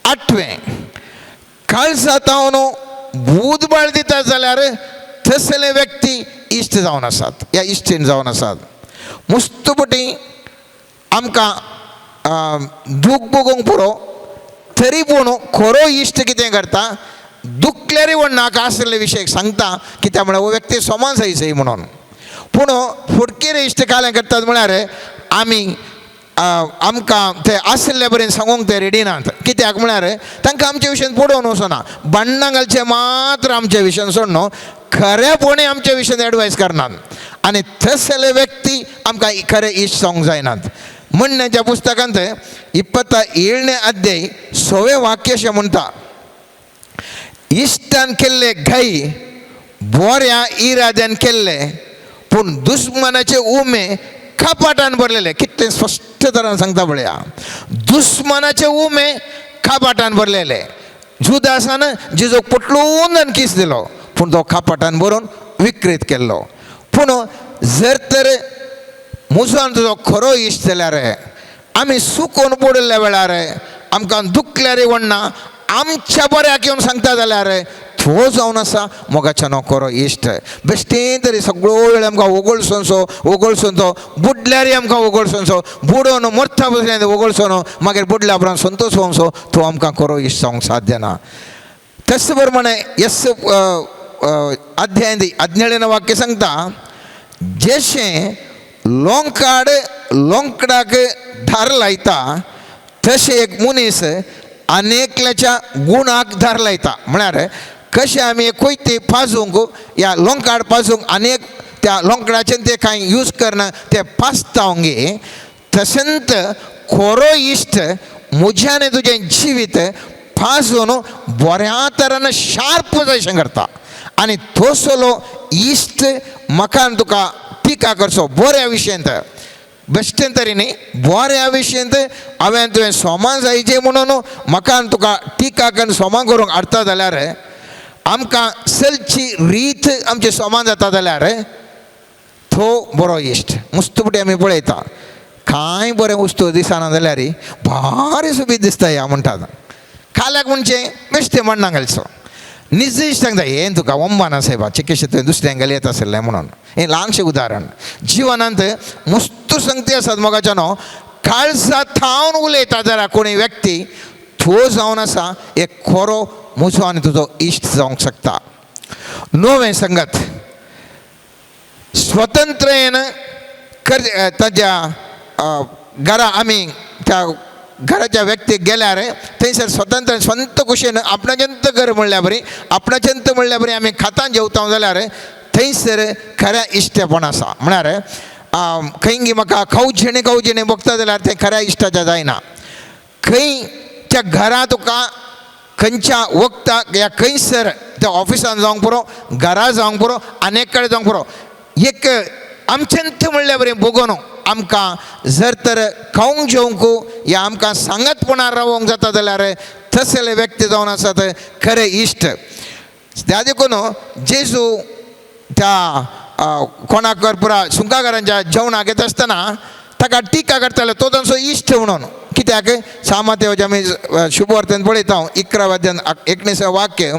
आठवें, काळजांत बूदबाळ दिता जाल्यार तसले व्यक्ती इश्ट जावन आसात ह्या इश्टीन जावन आसात. मुस्तपटी आमकां दूख भोगूंक पुरो, तरी पूण खरो इश्ट कितें करता, दुखल्यारय व्हड नाका आसलेले विशय सांगता कित्याक म्हळ्यार हो व्यक्ती समान जाय म्हणून. पूण फुडकेर इश्ट कालें करतात म्हळ्यार आमी आमकां ते आसले बरें सांगूंक ते रेडी नात, कित्याक म्हळ्यार तांकां आमचे विशयान पडोवन वचना, भांडणां घालचें मात्र आमचे विशयान सोडून खरेपणी आमच्या विशयान एडवायस करनात आनी तसले व्यक्ती आमकां खरे इश्ट जावंक जायनात. म्हणण्याच्या पुस्तकांत 27 अध्याय 6 वाक्य अशें म्हणटा, इश्टान केल्ले घाई बऱ्या इराद्यान केल्ले पूण दुस्मनाचे उमे कपाटान भरलेले. कितले स्पश्ट तरान सांगता पळया, दुस्मनाचे उमे कपाटान भरलेले. जुदासान जिजोक पटलून आनी किस दिलो, पूण तो कापाटान बरोवन विक्रेत केल्लो. पूण जर तर म्हजो आनी तुजो खरो इश्ट जाल्यार आमी सुकोवन पडिल्ल्या वेळार आमकां दुखल्यार वण्णा आमच्या बऱ्याक येवन सांगता जाल्यार तो जावन आसा मोगाच्यानो खरो इश्ट. बेश्टें तरी सगळो वेळ आमकां ओगळसोनसो ओगळसोन तो बुडल्यारय आमकां ओगळसोनसो बुडोवन मरता बसल्यार ओगळसोन मागीर बुडल्या उपरांत संतोश जावंसो तो आमकां खरो इश्ट जावंक साध्य ना. तस प्रमाणे यस अध्याय 17 वाक्य सांगता जशें लोंकाड लोंकडाक धार लायता तशें एक मनीस आनी एकल्याच्या गुणाक धार लायता. म्हळ्यार कशें आमी कोयते पाजूंक या लोंकाड पाजूंक आनी एक त्या लोंकडाचें ते कांय यूज करना ते पाजता गे तशेंच खरो इश्ट म्हजें आनी तुजें जिवीत पाजून बऱ्या तरान शार्प जायशें करता आनी तसलो इश्ट म्हाका आनी तुका टिका करचो बऱ्या विशयांत बेश्टें तरी न्ही बऱ्या विशयांत हांवें तुवें सोमा जायचे म्हणून म्हाका आनी तुका टिका करून सोमा करूंक हाडटा जाल्यार आमकां चलची रीत आमची सोमा जाता जाल्यार तो बरो इश्ट. मुस्तुपटी आमी पळयता कांय बरें वस्तू दिसना जाल्यार भारी सोबीत दिसता ह्या म्हणटात काल्याक म्हणचें बेश्टें मण्णां घालचो निज इश्ट सांगता हें तुका वंबाना सायबा चिकेशें तुवें दुसऱ्यांक येता आसलें म्हणून. हें ल्हानशें उदाहरण. जिवनांत मुस्तू संगती आसात मोगाच्यानो काळजा थावन उलयता जाल्यार कोणी व्यक्ती तो जावन आसा एक खरो म्हजो आनी तुजो इश्ट जावंक शकता. नवें संगत स्वतंत्रयेन कर ताज्या घरा आमी त्या घराच्या व्यक्तीक गेल्यार थंयसर स्वतंत्र स्वंत कुशेन आपणाचेंत घर म्हणल्या बरी आपणाचेंत म्हणल्या बरी आमी खातान जेवता जाल्यार थंयसर खऱ्या इश्टेपण आसा. म्हळ्यार खंय म्हाका खावचें खावचें बघता जाल्यार तें खऱ्या इश्टाच्या जायना. खंय त्या घरा तुका खंयच्या वखदाक या खंयसर त्या ऑफिसान जावंक पुरो घरा जावंक पुरो आनी कडेन जावंक पुरो एक आमचेंत म्हणल्या बरें बगोन आमकां जर तर खावंक जेवंक या आमकां सांगातपणान रावोंक जाता जाल्यार तसले व्यक्ती जावन आसात खरे इश्ट. त्या देखून जेजू त्या कोणाक पुरा सुंकाकारांच्या जेवणाक येता आसतना ताका टिका करताले तो तांचो इश्ट म्हणून. कित्याक सामातेवचे आमी शुभवर्तन पळयता 11 अध्याय 19 वाक्य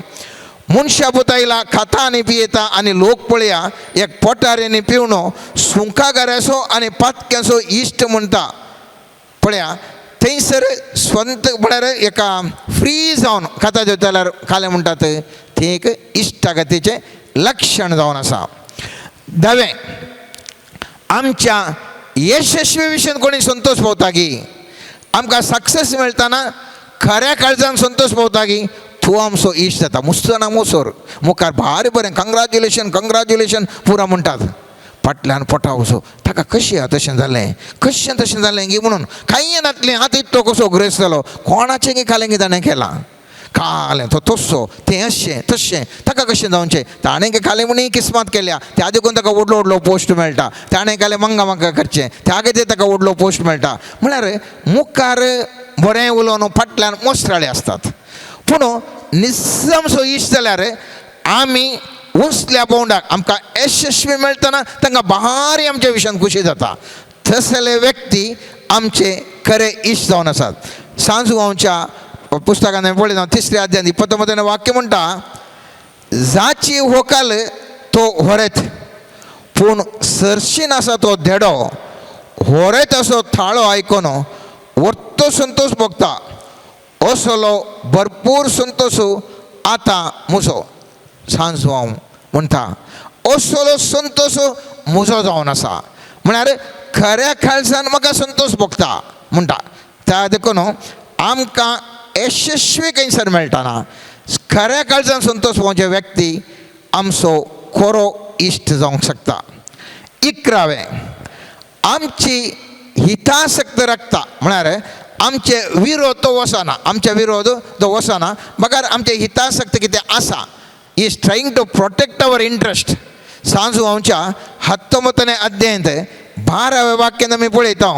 मनशा पुतायला खाता आनी पियेता आनी लोक पळया एक पोटाऱ्यांनी पिवणो सुंकागाराचो आनी पातक्याचो इश्ट म्हणटा. पळया थंयसर स्वंत म्हळ्यार एका फ्री जावन खाता जेवता जाल्यार खालें म्हणटात तें एक इश्टागतीचें लक्षण जावन आसा. धावें आमच्या यशस्वी विशयान कोणी संतोश पावता की आमकां सक्सेस मेळटना खऱ्या काळजान संतोश पावता की तूं आमचो इश्ट जाता. मुसतना मुसोर मुखार भारी बरें कंग्रेच्युलेशन कंग्रेच्युलेशन पुरा म्हणटात फाटल्यान पोटावचो ताका कशें तशें जालें कशें तशें जालें गी म्हणून कांय नातलें आतां इतलो कसो ग्रेस जालो कोणाचें गी खालें गी ताणें केलां खालें तो तसो तें अशें तशें ताका कशें जावचें ताणें खालें म्हूण किस्मत केल्या त्या देखून ताका व्हडलो व्हडलो पोस्ट मेळटा ताणें खालें मंगा म्हाका करचें त्या खातीर ताका व्हडलो पोस्ट मेळटा. म्हळ्यार मुखार बरें उलोवन फाटल्यान मोसराळे आसतात. पूण निस्समसो इश्ट जाल्यार आमी उंचल्या पावंडाक आमकां यशस्वी मेळटना तांकां भारी आमच्या विशयान खुशी जाता. तसले व्यक्ती आमचे खरे इश्ट जावन आसात. सांजू आमच्या पुस्तकान हांवें पळयता 3 अध्याय 29 वाक्य म्हणटा जाची होकाल तो होरेत पूण सरशीन आसा तो धेडो होरेत असो थाळो आयकोन वर्तो संतोश भोगता असलो भरपूर संतोश आतां म्हजो. सांजू हांव म्हणटा असलो संतोश म्हजो जावन आसा म्हळ्यार खऱ्या काळजान म्हाका संतोश भोगता म्हणटा. त्या देखून आमकां यशस्वी खंयसर मेळटना खऱ्या काळजान संतोश पावचे व्यक्ती आमचो खरो इश्ट जावंक शकता. 11वें आमची हितासक्त राखता म्हळ्यार आमचे विरोध तो वचना आमचे विरोध तो वचना मगर आमचे हितासक्त कितें आसा is trying to protect our interest. Sanju आमच्या 19 अध्यायांत 12व्या वाक्यान आमी पळयता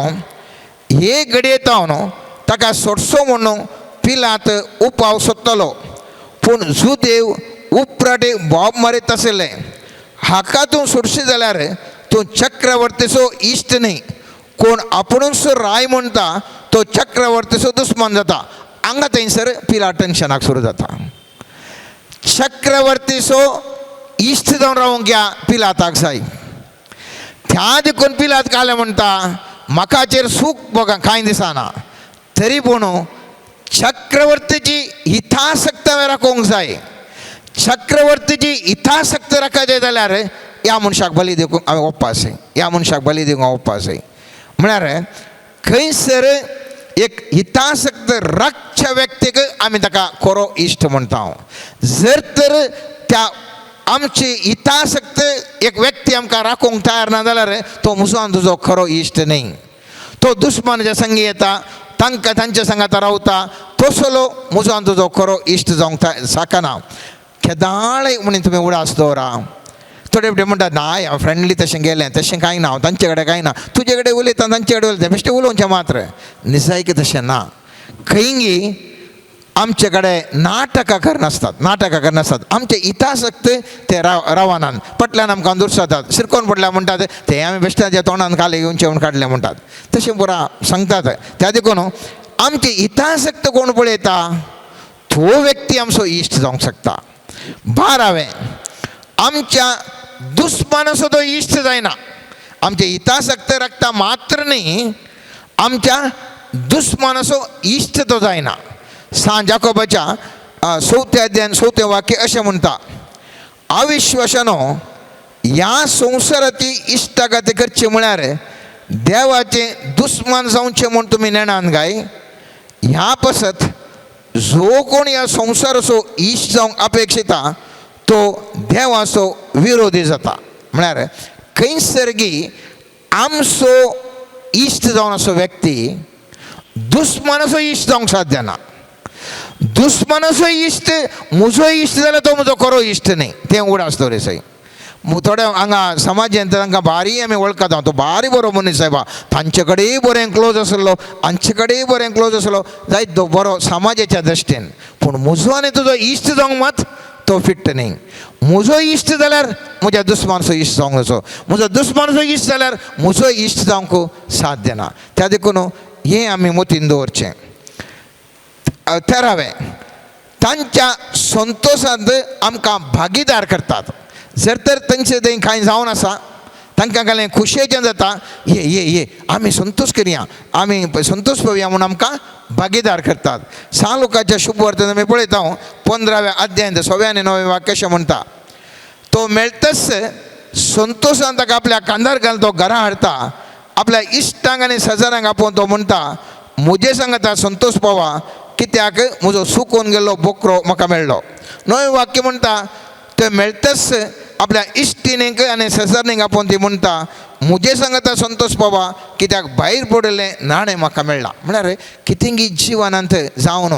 हे घडयेता न्हू ताका सोडसो म्हणून पिलात उपाव सोदतलो पूण जुदेव उपराटे बॉब मारीत आशिल्लें. हाका तूं सोडशी जाल्यार तूं चक्रवर्तीचो इश्ट न्ही. कोण आपुणूच राय म्हणटा तो चक्रवर्तीचो दुस्मान जाता. हांगा थंयसर पिलात टेन्शनाक सुरू जाता. चक्रवर्तीचो इश्ट जावन रावंक ह्या पिलाताक जाय. त्या देखून पिलात कालें म्हणटा म्हाकाचेर सूख बघा कांय दिसना, तरी पूण चक्रवर्तीची हितासक्त हांवें राखोवंक जाय. चक्रवर्तीची हितासक्त राखपाचें जाल्यार ह्या मनशाक बली दिवंक हांवें वचपा जाय, ह्या मनशाक बली दिवंक हांव वचपा जाय. म्हळ्यार खंयसर एक हितासक्त राखच्या व्यक्तीक आमी ताका खरो इश्ट म्हणटा. जर तर त्या आमची हितासक्त एक व्यक्ती आमकां राखूंक तयार ना जाल्यार तो म्हजो आनी तुजो खरो इश्ट न्ही. तो दुस्मानाच्या संगी येता, तांकां तांच्या सांगाता रावता, तसलो म्हजो आनी तुजो खरो इश्ट जावंक साकना. केदाळय म्हणून तुमी उडास दवरा. थोडे फावटी म्हणटात ना हांव फ्रेंडली तशें गेलें, तशें कांय ना, हांव तांचे कडेन कांय ना, तुजे कडेन उलयता तांचे कडेन उलयता, बेश्टें उलोवचें मात्र. निजायक तशें ना. खंयगी आमचे कडेन नाटकां करनासतात, नाटकां करनासतात. आमचे हितासक्त ते रावनात, पटल्यान आमकां दुरसातात, शिरकोन पडल्या म्हणटात ते आमी बेश्ट्याच्या तोंडान खाली घेवचे म्हूण काडले म्हणटात, तशें पुरा सांगतात. त्या देखून आमचे हितासक्त कोण पळयता तो व्यक्ती आमचो इश्ट जावंक शकता. बारावें, आमच्या दुस्मानाचो तो इश्ट जायना. आमचे हितासक्त राखता मात्र न्ही, आमच्या दुस्मानाचो इश्ट तो जायना. सांत जाकोबाच्या चवथ्या अध्यायान चवथें वाक्य अशें म्हणटा, अविश्वासानो ह्या संवसाराची इश्टागत करची म्हळ्यार देवाचे दुस्मान जावचें म्हूण तुमी नेणान काय. ह्या पासत जो कोण ह्या संवसाराचो इश्ट जावंक अपेक्षिता तो देवाचो विरोधी जाता. म्हळ्यार खंयसरगी आमचो इश्ट जावन असो व्यक्ती दुस्मानाचो इश्ट जावंक साध्य ना. दुस्मानाचो इश्ट म्हजो इश्ट जाल्यार तो म्हजो खरो इश्ट न्ही, तें उडास दवरे सय. थोडे हांगा समाजांत तांकां भारी आमी वळखता, तो भारी बरो मनीस सायबा, तांचे कडेन बरें क्लोज आसलो, हांचे कडेन बरें क्लोज आसलो, जायत तो बरो समाजाच्या दृश्टीन. पूण म्हजो आनी तुजो इश्ट जावंक मात तो फिट्ट न्ही. म्हजो इश्ट जाल्यार म्हज्या दुस्मानचो इश्ट जावंक जाचो, म्हजो दुस्मानचो इश्ट जाल्यार म्हजो इश्ट जावंक साध्य ना. त्या देखून हें आमी मतीन दवरचें. तेरावें, तांच्या संतोशांत आमकां भागीदार करतात. जर तर तांचे थंय कांय जावन आसा, तांकां कांय खुशयेचें जाता, ये ये ये आमी संतोश करया, आमी संतोश पळोवया म्हूण आमकां भागीदार करतात. सान लुकाच्या शुभवर्तन आमी पळयता 15व्या अध्यायांत 6व्या आनी 9व्या वाक्य अशें म्हणटा, तो मेळटच संतोशान ताका आपल्या कांदार घालून तो घरा हाडटा, आपल्या इश्टांक आनी शेजाऱ्यांक आपोवन तो म्हणटा, म्हजे सांगता संतोश पावा, कित्याक म्हजो सुकून गेल्लो बोकरो म्हाका मेळ्ळो. 9वें वाक्य म्हणटा, ते मेळटच आपल्या इश्टिणींक आनी शेजारणींक आपोवन ती म्हणटा, म्हजे सांगता संतोश पावा, कित्याक भायर पडिल्लें नाणें म्हाका मेळ्ळां. म्हळ्यार कितेंगी जिवनांत जावन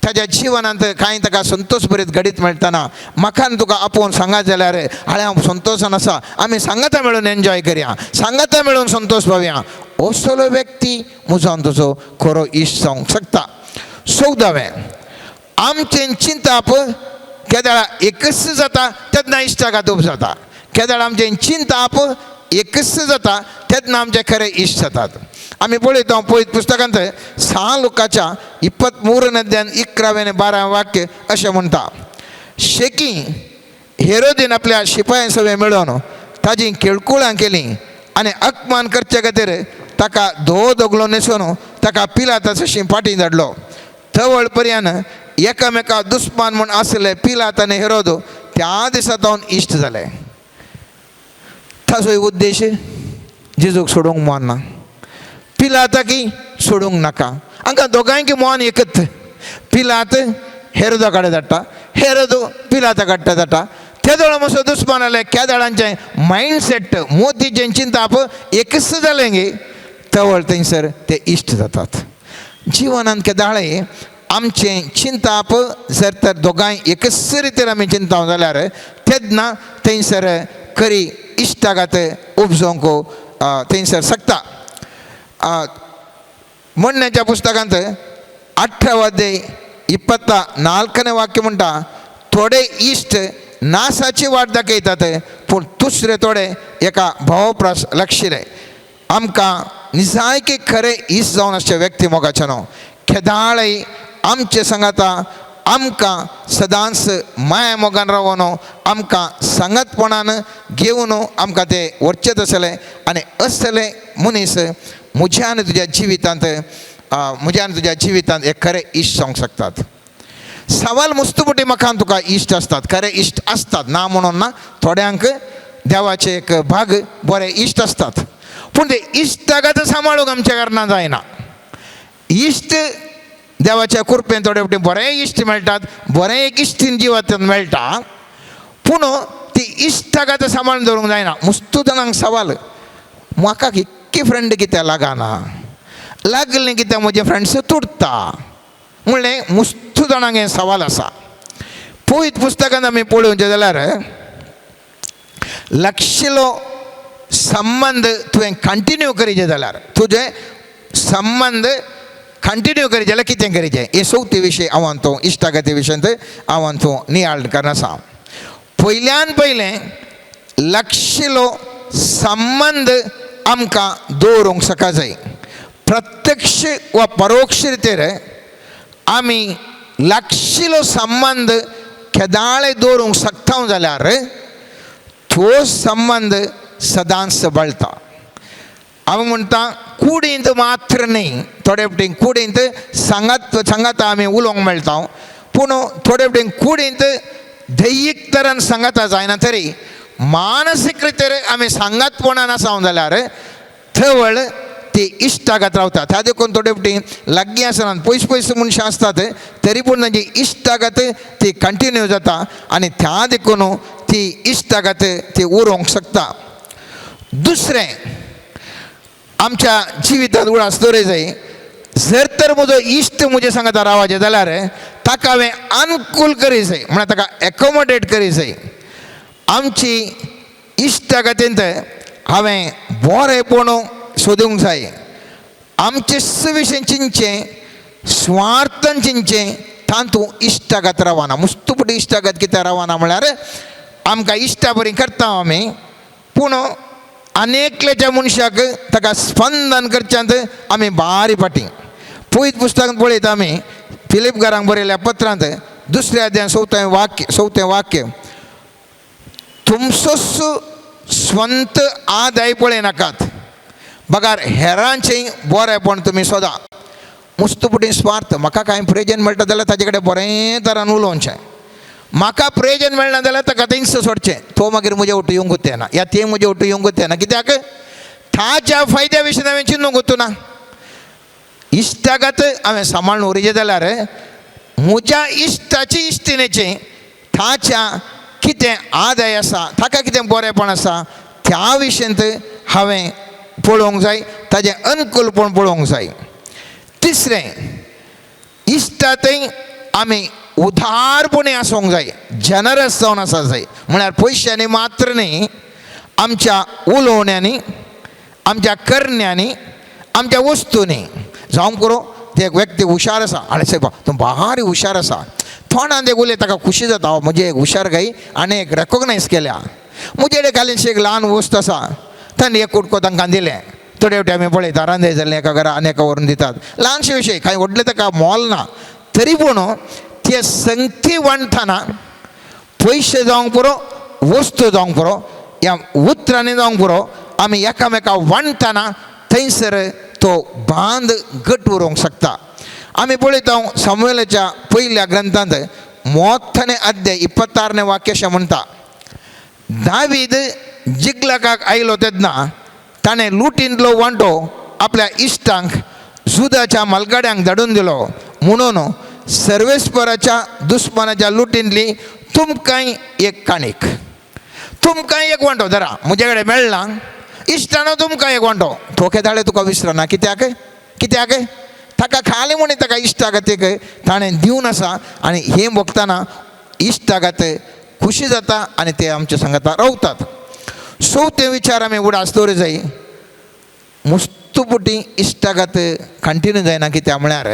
ताज्या जिवनांत कांय ताका संतोश बरीत घडीत मेळटना, म्हाका आनी तुका आपोवन सांगा जाल्यार हांवें हांव संतोशान आसा, आमी सांगाता मेळून एन्जॉय करया, सांगाता मेळून संतोश पावया. असलो व्यक्ती म्हजो आनी तुजो खरो इश्ट जावंक शकता. 14वें, आमचें चिंताप केदळा एकच जाता तेन्ना इश्टागत उब जाता. केदळा आमचें चिंताप एकच जाता तेन्ना आमचे खरे इश्ट जातात. आमी पळयता पळयत पुस्तकांत 6 लुकाच्या 23 अध्यायान 11वें आनी 12वें वाक्य अशें म्हणटा, शेकी हेरोदीन आपल्या शिपायां सगळें मेळोवन ताजी केळकुळां केलीं आनी अपमान करचे खातीर ताका धो दगलो न्हेसोवन ताका पिलाता तशी फाटीं धाडलो. तवळ पर्यान एकामेका दुस्मान म्हूण आसले पिलात आनी हेरोद त्या दिसा जावन इश्ट जाले. ताचो उद्देश जेजूक सोडूंक मन ना, पिलाताकी सोडूंक नाका. हांकां दोगांयकी मन एकच. पिलात हेरोदा कडेन धाडटा, हेरोद पिलाता कडेन धाडटा. तेदोळ मातसो दुस्मान जाले. केदळांचें मायंडसेट मोतीचें चिंताप एकच जालें गे तवळ थंयसर ते इश्ट जातात. जिवनांत केदाळे आमचें चिंताप जर तर दोगांय एकच रितीन आमी चिंता जाल्यार तेन्ना थंयसर खरी इश्टागत उपजोवंक थंयसर शकता. म्हणण्याच्या पुस्तकांत 18 अध्याय 24 वाक्य म्हणटा, थोडे इश्ट नासाची वाट दाखयतात पूण दुसरे थोडे एका भावप्रास लक्षिले. आमकां निजायकी खरें इश्ट जावन आसचे व्यक्ती मोगाचे न्हू केदाळय आमचे सांगाता आमकां सदांच माया मोगान रावन आमकां सांगातपणान घेवन आमकां ते व्हरचें आसलें. आनी असले मनीस म्हज्या आनी तुज्या जिवितांत म्हज्या आनी तुज्या जिवितांत एक खरें इश्ट जावंक शकतात. सवाल मुस्तुपटी म्हाका तुका इश्ट आसतात, खरे इश्ट आसतात ना म्हणून ना, थोड्यांक देवाचे एक भाग बरे इश्ट आसतात पूण ते इश्टागत सांबाळूंक आमच्या कारणान जायना. इश्ट देवाच्या कृपेन थोडे फावटी बरे इश्ट मेळटात, बरें एक इश्टीन जिवांत मेळटा पूण ती इश्टागत सांबाळून दवरूंक जायना. मुस्तू जाणांक सवाल म्हाका इतकी फ्रेंड कित्याक लागना, लागलें कित्याक म्हजे फ्रेंड्स तुटता म्हणलें मुस्तू जाणांक हें सवाल आसा. पवित्र पुस्तकांत आमी पळोवचें जाल्यार लक्षिलो संबंद तुवें कंटिन्यू करीचे जाल्यार तुजें संबंद कंटिन्यू करीत जाल्यार कितें करीचें हे चवथी विशय हांव तूं इश्टागती विशयांत हांव तूं नियाळ करना आसा. पयल्यान पयलें लक्षिलो संबंद आमकां दवरूंक सका जाय. प्रत्यक्ष वा परोक्ष रितीर आमी लक्षिलो संबंद केदाळे दवरूंक शकता जाल्यार तो संबंद सदांच बळटा. हांव म्हणटा कुडींत मात्र न्ही, थोडे फावटी कुडींत सांगात सांगाता आमी उलोवंक मेळटा पूण थोडे फावटी कुडींत दैहीक तरान सांगाता जायना तरी मानसीक रितीर आमी सांगातपणान आसा जाल्यार थवळ ती इश्टागत रावता. त्या देखून थोडे फावटी लागीं आसना पयस पयस मनशां आसतात तरी पूण तांची इश्टागत ती कंटिन्यू जाता आनी त्या देखून ती इश्टागत ती उरोवंक शकता. दुसरें आमच्या जिवितांत उडास दवरूंक जाय, जर तर म्हजो इश्ट म्हजे सांगता रावाचें जाल्यार ताका हांवें अनुकूल करी जाय, म्हळ्यार ताका एकोमोडेट करी जाय. आमची इश्टागतींत हांवें बरेंपण सोदूंक जाय. आमचे विशीं चिंतचें, स्वार्थान चिंतचें, तातूंत इश्टागत रावना. मुस्तुपटी इश्टागत कित्याक रावना म्हळ्यार आमकां इश्टा बरी करता आमी पूण अनेकल्याच्या मनशाक ताका स्पंदन करच्यांत आमी बारी फाटीं. पयत पुस्तकांत पळयता आमी फिलीपगारांक बरयल्या पत्रांत दुसऱ्या अध्याय चवथें वाक्य तुमचोच स्वंत आदाय पळयनाकात बगार हेरांचें बरेंपण तुमी सोदा. मुस्तुपटी स्वार्थ, म्हाका कांय प्रयोजन मेळटा जाल्यार ताजे कडेन बरें तरान उलोवचें, म्हाका प्रयोजन मेळना जाल्यार ताका थंयच सोडचें, तो मागीर म्हजे वटू येवंकूच येना या तें म्हजे वटू येवंकूच येना, कित्याक ताच्या फायद्या विशीं हांवें चिंतूंक वचूना. इश्टागत हांवें सांबाळून उरचें जाल्यार म्हज्या इश्टाची इश्टिणेचें ताच्या कितें आदाय आसा, ताका कितें बरेंपण आसा त्या विशयांत हांवें पळोवंक जाय, ताजें अनुकूलपण पळोवंक जाय. तिसरें इश्टांतय आमी उदारपणी आसूंक जाय, जनरस जावन आसा जाय, म्हळ्यार पयशांनी मात्र न्ही, आमच्या उलोवण्यांनी, आमच्या करण्यांनी, आमच्या वस्तूंनी. जावंक पुरो ते एक व्यक्ती हुशार आसा, आरे सायबा तूं भारी हुशार आसा, तोंडान एक उलय ताका खुशी जाता, म्हजे एक हुशार गाय आनी एक रेकोगनायज केल्या. म्हजे कडेन घालीन एक ल्हान वस्त आसा, तांणी एक कुडको तांकां दिलें. थोडे फावटी आमी पळयता रांदय जालें एका घरा आनी एका व्हरून दितात, ल्हानशे विशय कांय व्हडलें ताका मोल ना, तरी पूण ते संगती वांटतना पयशे जावंक पुरो, वस्तू जावंक पुरो, ह्या उतरांनी जावंक पुरो, आमी एकामेका वांटतना थंयसर तो बांद घट उरोवंक शकता. आमी पळयता सामुएलाच्या पयल्या ग्रंथांत 30ನೇ अध्याय 26ನೇ वाक्य अशें म्हणटा, दावीद जिगलकाक आयलो तेन्ना ताणें लुटींतलो वांटो आपल्या इश्टांक जुदाच्या मालगाड्यांक धाडून दिलो, म्हणून सर्वेस्पराच्या दुस्मानाच्या लुटींतली तुमकांय एक काणीक, तुमकांय एक वांटो धरा, म्हजे कडेन मेळना इश्टानो तुमकां एक वांटो. तो केदाळे तुका विसरना, कित्याक कित्याक ताका खालें म्हणून ताका इश्टागतीक ताणें दिवन आसा. आनी हें भोगतना इश्टागत खुशी जाता आनी ते आमच्या सांगाता रावतात. चवथे विचार आमी उडास दवरूंक जाय, मुस्तुपुटी इश्टागत कंटिन्यू जायना, कित्याक म्हळ्यार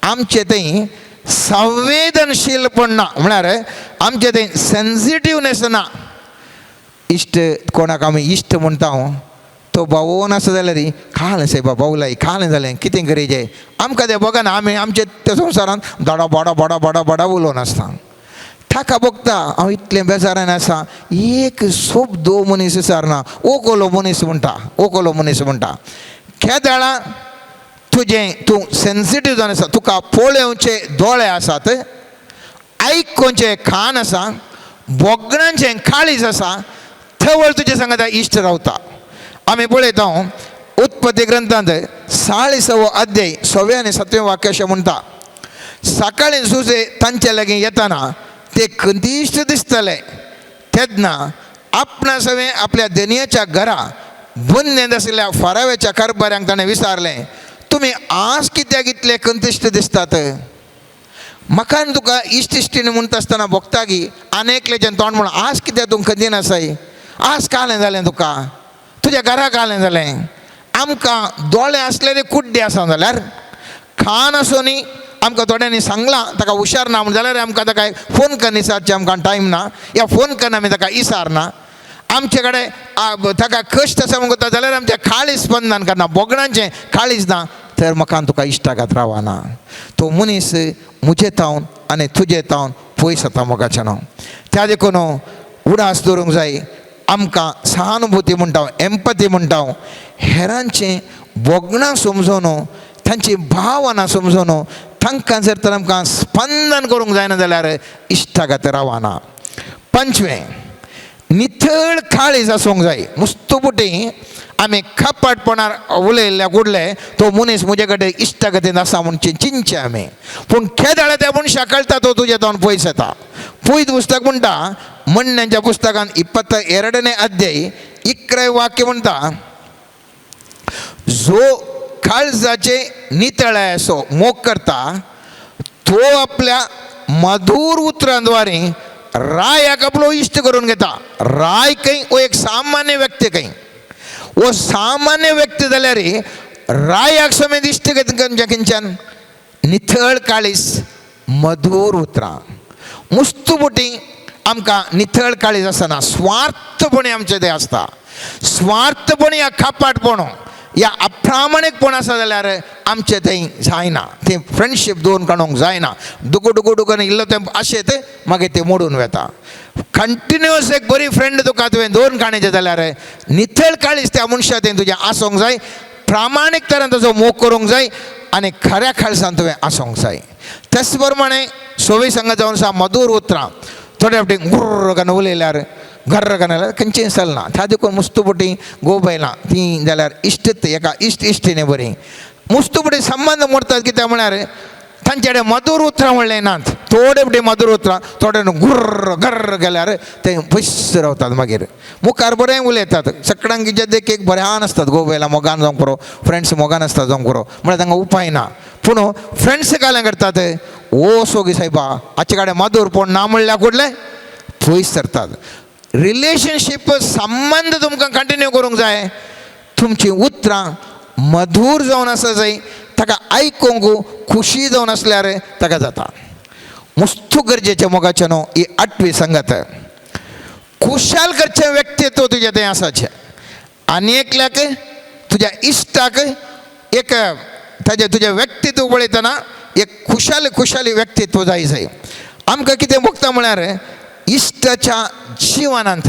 आमचे थंय संवेदनशीलपण ना, म्हळ्यार आमचें तें सेन्सिटिवनेस ना. इश्ट कोणाक आमी इश्ट म्हणटा तो बावोन आसा जाल्यार खालें सायबा बावलाय खालें जालें कितें करीजे आमकां तें बघना. आमी आमचे त्या संवसारांत धडा बडा बडा बडा बडा उलोवन आसता. ताका भोगता हांव इतलें बेजारान आसा, एक सोब दो मनीस विचारना, ओकोलो मनीस म्हणटा, ओकोलो मनीस म्हणटा. केदळा तुजें तूं सेन्सिटीव जावन आसा, तुका पळोवचे दोळे आसात, आयकोवचें कान आसा, भोगणांचें काळीज आसा, थवळ तुजे सांगता इश्ट रावता. आमी पळयता उत्पत्ती ग्रंथांत 40वो अध्याय 6व्या आनी 7व्या वाक्य अशें म्हणटा, सकाळीं सुसे तांचे लागीं येतना ते खंतीश्ट दिसतले तेन्ना आपणा सवें आपल्या दनयाच्या घरा बंदेंत आशिल्ल्या फाराव्याच्या कारभाऱ्यांक ताणें विचारलें, तुमी आज कित्याक इतले खंतिश्ट दिसतात? म्हाका आनी तुका इश्ट इश्टीणी म्हणटा आसतना भोगता की आनी एकल्याचें तोंड म्हणून आज कित्याक तूं खंतीन आसाय, आज कालें जालें तुका, तुज्या घरा कालें जालें. आमकां दोळे आसलेले कुड्डे आसा जाल्यार खान आसूनी आमकां थोड्यांनी सांगलां ताका हुशार ना म्हण जाल्यार आमकां ताका फोन करून विचारचें आमकां टायम ना, या फोन करून आमी ताका विचारना. आमचे कडेन ताका कश्ट आसा म्हणटा जाल्यार आमचें काळीज स्पंदन करना, बोगणांचें काळीज ना, तर म्हाका तुका इश्टागत रावना. तो मनीस म्हजे तावन आनी तुजे तावन पयस जाता मोगाचें नांव. त्या देखून उडास दवरूंक जाय. आमकां सहानुभूती म्हणटा, एम्पती म्हणटा, हेरांचें भोगणां समजून तांची भावना समजून तांकां जर तर आमकां स्पंदन करूंक जायना जाल्यार इश्टागत रावना. 5वें, नितळ काळीज आसूंक जाय. मुस्तुपुटी आमी कपटपणार उलयल्ल्या कुडले तो मनीस म्हजे कडेन इश्टागतीन आसा म्हूण चिंतचें आमी, पूण केदळा त्या मनशाक कळटा तो तुजे तोंड पयस येता. पयत पुस्तक म्हणटा म्हणण्याच्या पुस्तकान 22ನೇ अध्याय 11 वाक्य म्हणटा, जो काळजाचे नितळाय असो मोग करता तो आपल्या मधुर उतरांद्वारे रायाक आपलो इश्ट करून घेता. राय खंय वो एक सामान्य व्यक्ती खंय, वो सामान्य व्यक्ती जाल्यार रायाक समेत इश्ट घेता खंयच्यान नितळ काळीज मधुर उतरां. मुस्तुपुटी आमकां नितळ काळीज आसना, स्वार्थपणे आमचें तें आसता. स्वार्थपणे या कपाटपण या अप्रामाणीकपण आसा जाल्यार आमचें थंय जायना, तें फ्रेंडशीप दवरून काडूंक जायना. दुगो दुगो दुगो इल्लो तें आशेत मागीर तें मोडून वता. कंटिन्युअस एक बरी फ्रेंड तुका तुवें दवरून काडचें जाल्यार नितळ काळीज त्या मनशा तें तुजें आसूंक जाय, प्रामाणीक तरेन ताजो मोग करूंक जाय आनी खऱ्या काळजान तुवें आसूंक जाय. तेच प्रमाणे सोवी संग जावन आसा मधूर उतरां. थोडे फावटी गुर्र करून उलयल्यार गर्र करून खंयचें चलना. त्या देखून मुस्तुपुटी गोबयलां ती जाल्यार इश्ट एका इश्ट इश्टिणी बरी मुस्तुपुटी संबंद मोडतात. कित्याक म्हळ्यार तांचे कडेन मधूर उतरां म्हणलें नात, थोडे फावटी मधूर उतरां थोडे गुर्र गर्र गेल्यार ते पयस रावतात. मागीर मुखार बरें उलयतात, सगळ्यांक देखीक बऱ्यान आसतात, गोबयलां मोगान जावंक पुरो, फ्रेंड्स मोगान आसतात जावंक पुरो, म्हळ्यार तांकां उपाय ना. पूण फ्रेंड्स कालें करतात, ओ सोगी सायबा हाचे कडेन मधुरपण ना म्हणल्यार कुडलें पयस सरतात. रिलेशनशीप संबंद तुमकां कंटिन्यू करूंक जाय. तुमचीं उतरां मधूर जावन आसा जाय, ताका आयकूंक खुशी जावन आसल्यार ताका जाता. मुस्तू गरजेचें मोगाचें न्हू ही 8वी संगत. खुशाल करचें व्यक्तित्व तुजें तें आसाचें. आनी एकल्याक तुज्या इश्टाक एक ताजें तुजें व्यक्तित्व पळयतना एक खुशाली खुशाली व्यक्तित्व जाय जाय. आमकां कितें भोगता म्हळ्यार इश्टाच्या जिवनांत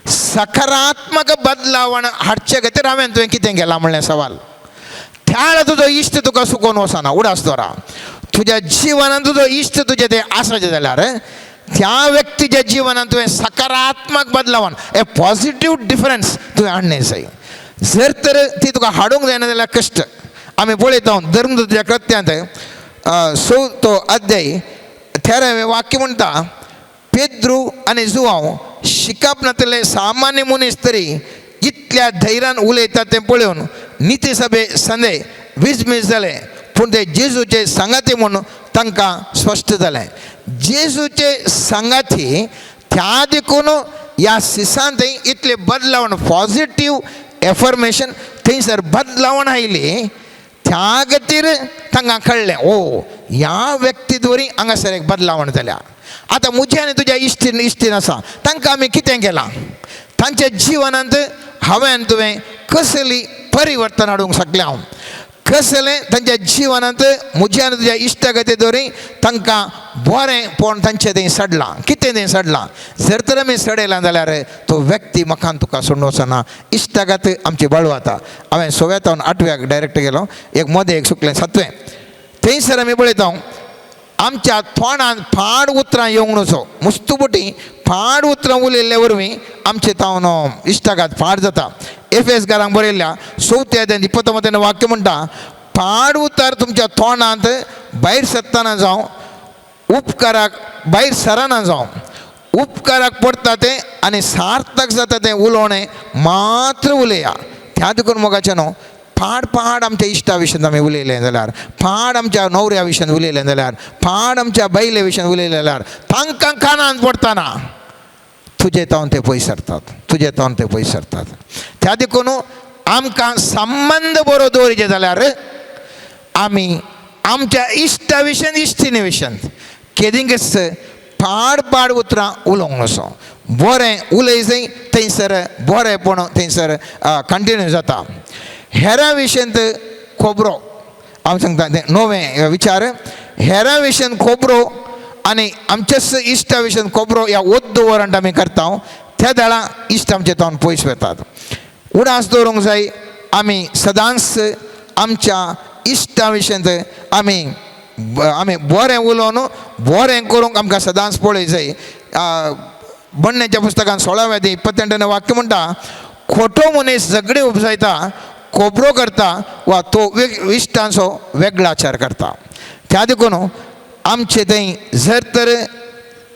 सकारात्मक बदलावण हाडचे खातीर हांवें तुवें कितें केलां म्हणलें सवाल. त्या तुजो इश्ट तुका सुकोवन वचना. उडास दवरा तुज्या जिवनांत तुजो इश्ट तुजें तें आसाचें जाल्यार त्या व्यक्तीच्या जिवनांत तुवें सकारात्मक बदलावण ए पॉजिटीव डिफरन्स तुवें हाडणें जाय. जर तर ती तुका हाडूंक जायना जाल्यार कश्ट. आमी पळयता धर्म तुज्या कृत्यांत 4थो अध्याय 13वें वाक्य म्हणटा, पेद्रू आनी जुवांव शिकप नातले सामान्य मनीस तरी इतल्या धैर्यान उलयता तें पळोवन निती सभे संदे विजमीज जाले, पूण ते जेजूचे सांगाती म्हूण तांकां स्पश्ट जालें. जेजूचे सांगाती त्या देखून ह्या सिसान थंय इतले बदलावण पॉजिटीव एफर्मेशन थंयसर बदलावण आयली. त्या खातीर तांकां कळ्ळें ओ ह्या व्यक्ती दवरी हांगासर एक बदलावण जाल्या. आतां म्हजें आनी तुज्या इश्टीन इश्टीन आसा तांकां आमी कितें केलां, तांच्या जिवनांत हांवें आनी तुवें कसली परिवर्तन हाडूंक शकलें हांव, कसलें तांच्या जिवनांत म्हज्या आनी तुज्या इश्टागती दवरी तांकां बरें पूण तांचें तें सडलां, कितें तें सडलां. जर तर आमी सडयलां जाल्यार तो व्यक्ती म्हाका तुका सोडून वचना. इश्टागत आमची बळवता. हांवें सव्यातावन आठव्याक डायरेक्ट गेलो, एक मदें एक सुकलें सातवें, थंयसर आमी पळयता आमच्या तोंडान पाड उतरां येवंक न्हजो. मुस्तुबटी पाड उतरां उलयल्ले वरवीं आमचे तावन इश्टागात पाड जाता. एफ एस घरांक बरयल्ल्या चवथ्या अध्यायांत 29 वाक्य म्हणटा, पाड उतर तुमच्या तोंडांत भायर सरतना जावं, उपकाराक भायर सरना जावं, उपकाराक पडटा तें आनी सार्थक जाता तें उलोवणें मात्र उलया. त्या देखून मोगाचें न्हू पाड पाड आमच्या इश्टा विशयान आमी उलयलें जाल्यार, पाड आमच्या न्हवऱ्या विशयान उलयलें जाल्यार, पाड आमच्या बायले विशयान उलयलें जाल्यार तांकां कानांत पडटना तुजे तावन ते पयस सरतात, तुजे तावन ते पयस सरतात. त्या देखून आमकां संबंद बरो दवरिचे जाल्यार आमी आमच्या इश्टा विशयान इश्टिणी विशयान केदींकच पाड पाड उतरां उलोवंक न्हजो. बरें उलय थंयसर बरेंपण थंयसर कंटिन्यू जाता. हेरां विशयांत खबरो हांव सांगता तें नवें विचार, हेरां विशयान खबरो आनी आमच्याच इश्टा विशयान खबरो ह्या ओद्द वरंट आमी करता त्या दळां इश्ट आमचे तावन पयस वतात. उडास दवरूंक जाय आमी सदांच आमच्या इश्टा विशयांत आमी आमी बरें उलोवन बरें करूंक आमकां सदांच पळय जाय. बण्ण्याच्या पुस्तकान 16व्या 28 वाक्य म्हणटा, खोटो मनीस झगडे उपजायता, खबरो करता वा तो इश्टांचो वेगळाचार करता. त्या देखून आमचे थंय जर तर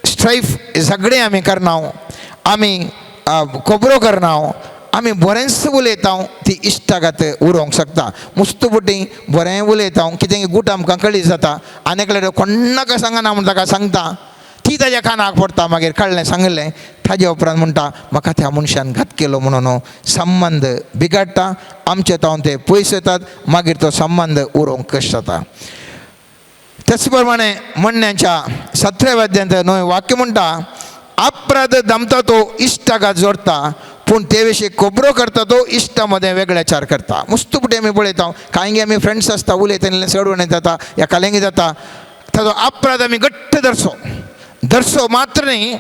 स्ट्रायफ झगडें आमी करना, आमी खबरो करना, आमी बरेंच उलयता ती इश्टागत उरोवंक शकता. मुस्तुबटी बरें उलयता कितें गूट आमकां कळी जाता आनी एकल्या कोण्णाका सांगना म्हण ताका सांगता, ती ताज्या कानाक पडटा, मागीर कळ्ळें सांगलें, ताजे उपरांत म्हणटा म्हाका त्या मनशान घात केलो म्हणून संबंद बिगाडटा, आमचे तावन ते पयस येतात, मागीर तो संबंद उरोवंक कश्ट जाता. त्याच प्रमाणे म्हणण्याच्या 17व्या अध्यायांत नवें वाक्य म्हणटा, अपराध दमता तो इश्टागात जोडटा, पूण ते विशीं खबरो करता तो इश्टा मदें वेगळेचार करता. मुस्तुपटी आमी पळयता कांय आमी फ्रेंड्स आसता उलयता चडवणें जाता या कालेंगी जाता, ताजो अपराध आमी घट्ट धरचो, धरचो मात्र न्ही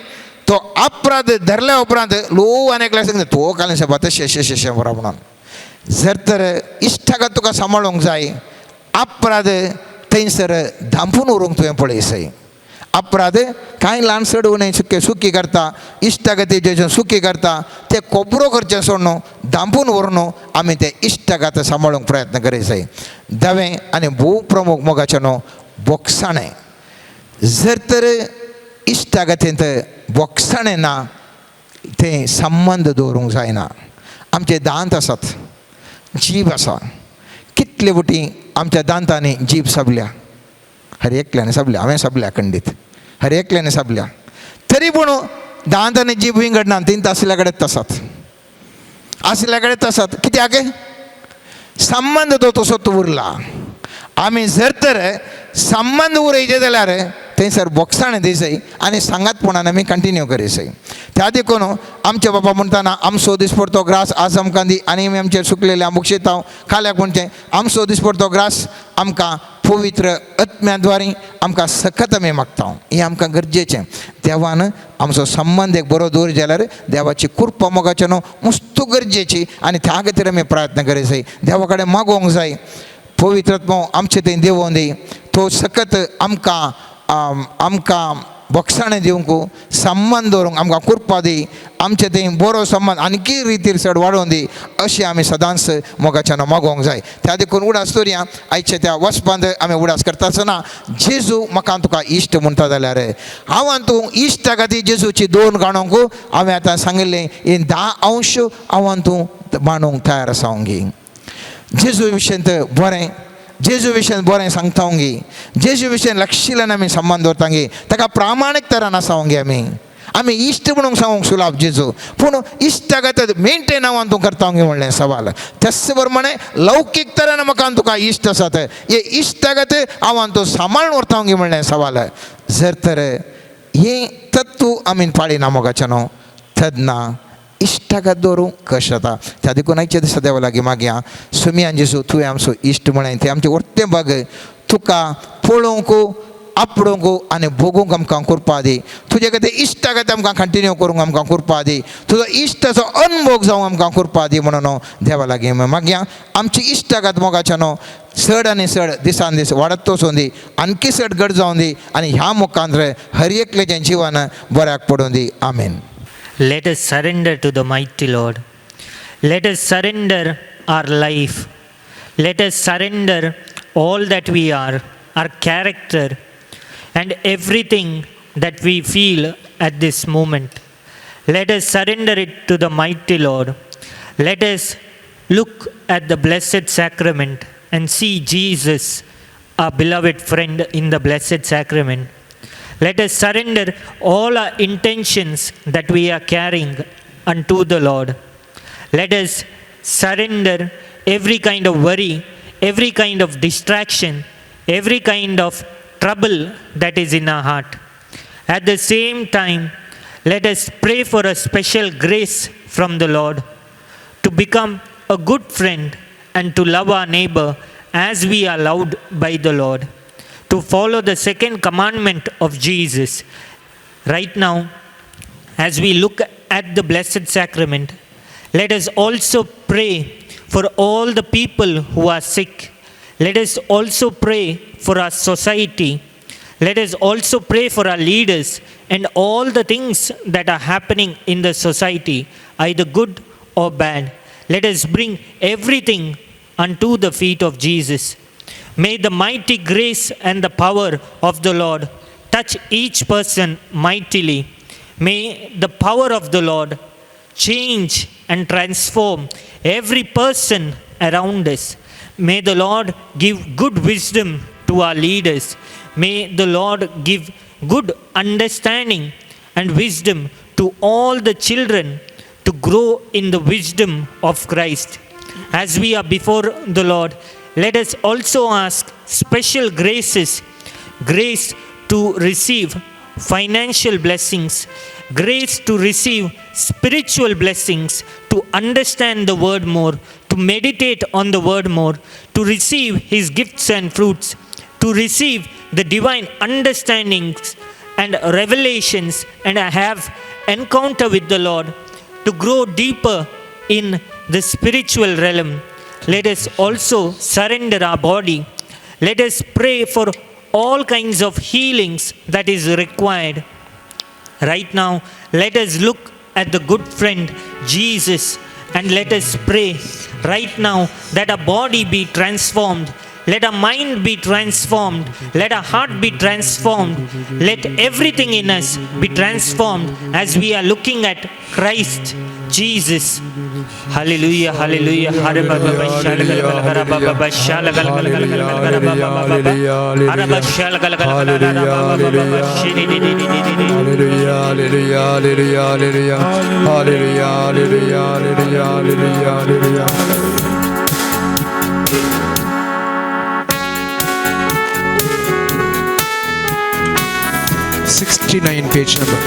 तो अपराध धरल्या उपरांत लो आनी एकल्या सांगता तो कालें सायबा तशें शे शे बरो म्हणून. जर तर इश्टागत तुका सांबाळूंक जाय अपराध थंयसर धांपून उरूंक तुवें पळय सय. अपराध कांय ल्हान चडवणे सुके सुकी करता, इश्टागती सुकी करता, ते खबरो करचें सोडून धांपून व्हरून आमी ते इश्टागत सांबाळूंक प्रयत्न करीत जाय. धवें आनी भोव प्रमुख मोगाचें न्हू बोगसाणें. जर तर इश्टागतींत बोगसाणें ना तें संबंद दवरूंक जायना. आमचे दांत आसात, जीब आसा, कितले फावटी आमच्या दांतांनी जीब साबल्या, हर एकल्यान साबल्या, हांवें साबल्या खंडीत, हर एकल्यान साबल्या, तरी पूण दांत आनी जीब विंगडना, तीन आसल्या कडेन तसात, आसल्या कडेन तसात. कित्याक संबंद तो तसोच उरला. आमी जर तर संबंद उरयचे जाल्यार थंयसर बोगसाणें दिसय आनी सांगातपणान आमी कंटिन्यू करीसय. त्या देखून आमचे बाबा म्हणटाना आमचो दिसपडतो ग्रास आज आमकां दी आनी आमी आमचेर सुकलेले आमकां शेतांव खाल्याक म्हणचें आमचो दिसपडतो ग्रास आमकां पवित्र आत्म्या आमकां सकत आमी मागता, हें आमकां गरजेचें. देवान आमचो संबंद एक बरो दवर जाल्यार देवाची कृपा मोगाचें न्हू मस्तू गरजेची आनी त्या खातीर आमी प्रयत्न करीत जाय, देवा कडेन मागोवंक जाय. पवित्र आत्मो आमचे थंय देवोवन दी, तो सकत आमकां आमकां बोगसाणें दिवंक, संबंद दवरूंक आमकां कृपा दी, आमचे थंय बरो संबंद आणकी रितीर चड वाडोवन दी, अशें आमी सदांच मोगाच्यान मागोवंक जाय. त्या देखून उडास दवरया आयच्या त्या वचपांत आमी उडास करता आसतना जेजू म्हाका तुका इश्ट म्हणटा जाल्यार हांव आनी तूं इश्टा खातीर जेजूची दोन काडूंक हांवें आतां सांगिल्लें ही 10 अंश हांव आनी तूं मांडूंक तयार आसा. जेजू विशयांत बरें, जेजू विशयान बरें सांगता गे, जेजू विशयान लक्षिल्यान आमी संबंद दवरता गे, ताका प्रामाणीक तरान आसा गे आमी. आमी इश्ट म्हणून सांगूंक सुलाभ जेजू, पूण इश्टागत मेंटेन हांव तूं करता म्हणलें सवाल. तेच प्रमाणे लौकीक तरेन म्हाका तुका इश्ट आसात, हे इश्टागत हांव तूं सांबाळून व्हरता म्हणलें सवाल. जर तर हें तत्व आमी पाळिना मोगाचें न्हू, तेन्ना इश्टागत दवरूंक कशें जाता. त्या देखून आयच्या दिसा देवा लागीं मागया, सुमयान जेजू तुवें आमचो इश्ट म्हळें तें आमचें वर्तें बाग तुका पळोवंक आपडोवंक आनी भोगूंक आमकां कृपा दी. तुजे खातीर इश्टागत आमकां कंटिन्यू करूंक आमकां कृपा दी. तुजो इश्टाचो अनभोग जावंक आमकां कृपा दी म्हणून देवा लागीं मागया. आमची इश्टागत मोगाचें न्हू चड आनी चड दिसान दीस वाडत वचूं दी, आणखी चड घट जावं दी आनी ह्या मुखांत हर एकल्याचें जिवन बऱ्याक पडूं दी. आमेन. Let us surrender to the mighty Lord. Let us surrender our life. Let us surrender all that we are, our character, and everything that we feel at this moment. Let us surrender it to the mighty Lord. Let us look at the Blessed Sacrament and see Jesus, our beloved friend, in the Blessed Sacrament. Let us surrender all our intentions that we are carrying unto the Lord. Let us surrender every kind of worry, every kind of distraction, every kind of trouble that is in our heart. At the same time, let us pray for a special grace from the Lord to become a good friend and to love our neighbor as we are loved by the Lord, to follow the second commandment of Jesus. Right now, as we look at the Blessed Sacrament, let us also pray for all the people who are sick. Let us also pray for our society. Let us also pray for our leaders and all the things that are happening in the society, either good or bad. Let us bring everything unto the feet of Jesus. May the mighty grace and the power of the Lord touch each person mightily. May the power of the Lord change and transform every person around us. May the Lord give good wisdom to our leaders. May the Lord give good understanding and wisdom to all the children to grow in the wisdom of Christ. As we are before the Lord, let us also ask special graces, grace to receive financial blessings, grace to receive spiritual blessings, to understand the word more, to meditate on the word more, to receive his gifts and fruits, to receive the divine understandings and revelations and have encounter with the Lord, to grow deeper in the spiritual realm. Let us also surrender our body. Let us pray for all kinds of healings that is required. Right now, let us look at the good friend Jesus and let us pray right now that our body be transformed. Let our mind be transformed. Let our heart be transformed. Let everything in us be transformed as we are looking at Christ Jesus. Hallelujah, hallelujah. Hallelujah, hallelujah, hallelujah, hallelujah, hallelujah, hallelujah, hallelujah, hallelujah, hallelujah. 69 page number.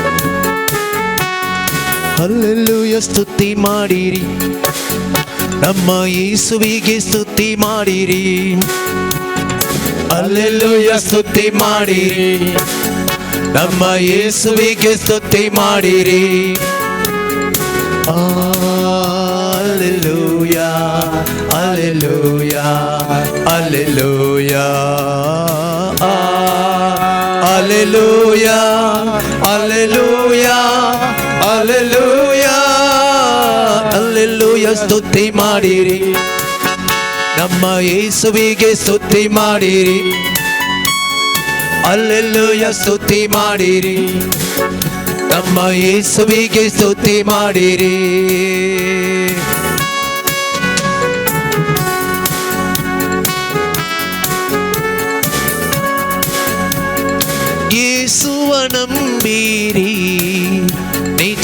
Hallelujah ಸ್ತುತಿ ಮಾಡಿರಿ, ನಮ್ಮ ಯೇಸುವಿಗೆ ಸ್ತುತಿ ಮಾಡಿರಿ. Alleluia ಸ್ತುತಿ ಮಾಡಿರಿ, ನಮ್ಮ ಯೇಸುವಿಗೆ ಸ್ತುತಿ ಮಾಡಿರಿ. Alleluia, alleluia, alleluia, alleluia, alleluia, alleluia, alleluia ಸ್ತುತಿ ಮಾಡಿರಿ, ನಮ್ಮ ಯೇಸುವಿಗೆ ಸ್ತುತಿ ಮಾಡಿರಿ. ಅಲ್ಲೆಲೂಯ ಸ್ತುತಿ ಮಾಡಿರಿ, ನಮ್ಮ ಯೇಸುವಿಗೆ ಸ್ತುತಿ ಮಾಡಿರಿ. ಯೇಸುವ ನಂಬಿರಿ,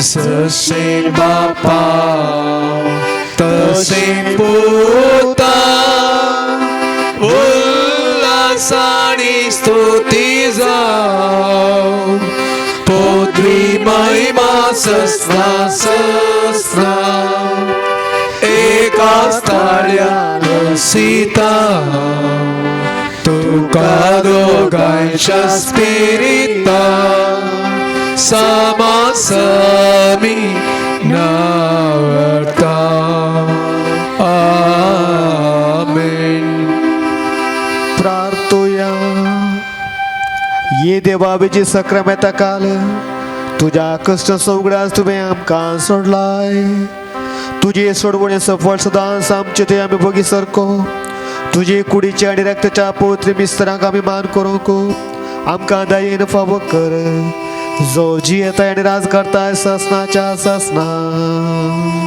जशें बापा तशें पुता उल्हासानी स्तुती जावं पोद्री महिमा सस्ना सस्ना एका ताळ्या सीता तुका दोगांयच्या स्पिरिता सामासमी नावडता. आमेन. प्रार्थुया. ये देवा विजी सक्रमेता काल तुज्या कश्ट उगडास तुवें आमकां सोडलाय. तुजे सोडवणे सफळ सदांच आमचे ते आमी भोगी सरको. तुजे कुडीचे आनी रक्ताच्या पवित्र मिस्तरांक आमी मान करूंक आमकां दयेन फावो कर, जो जियेता आनी राज करताय ससनाच्या ससना.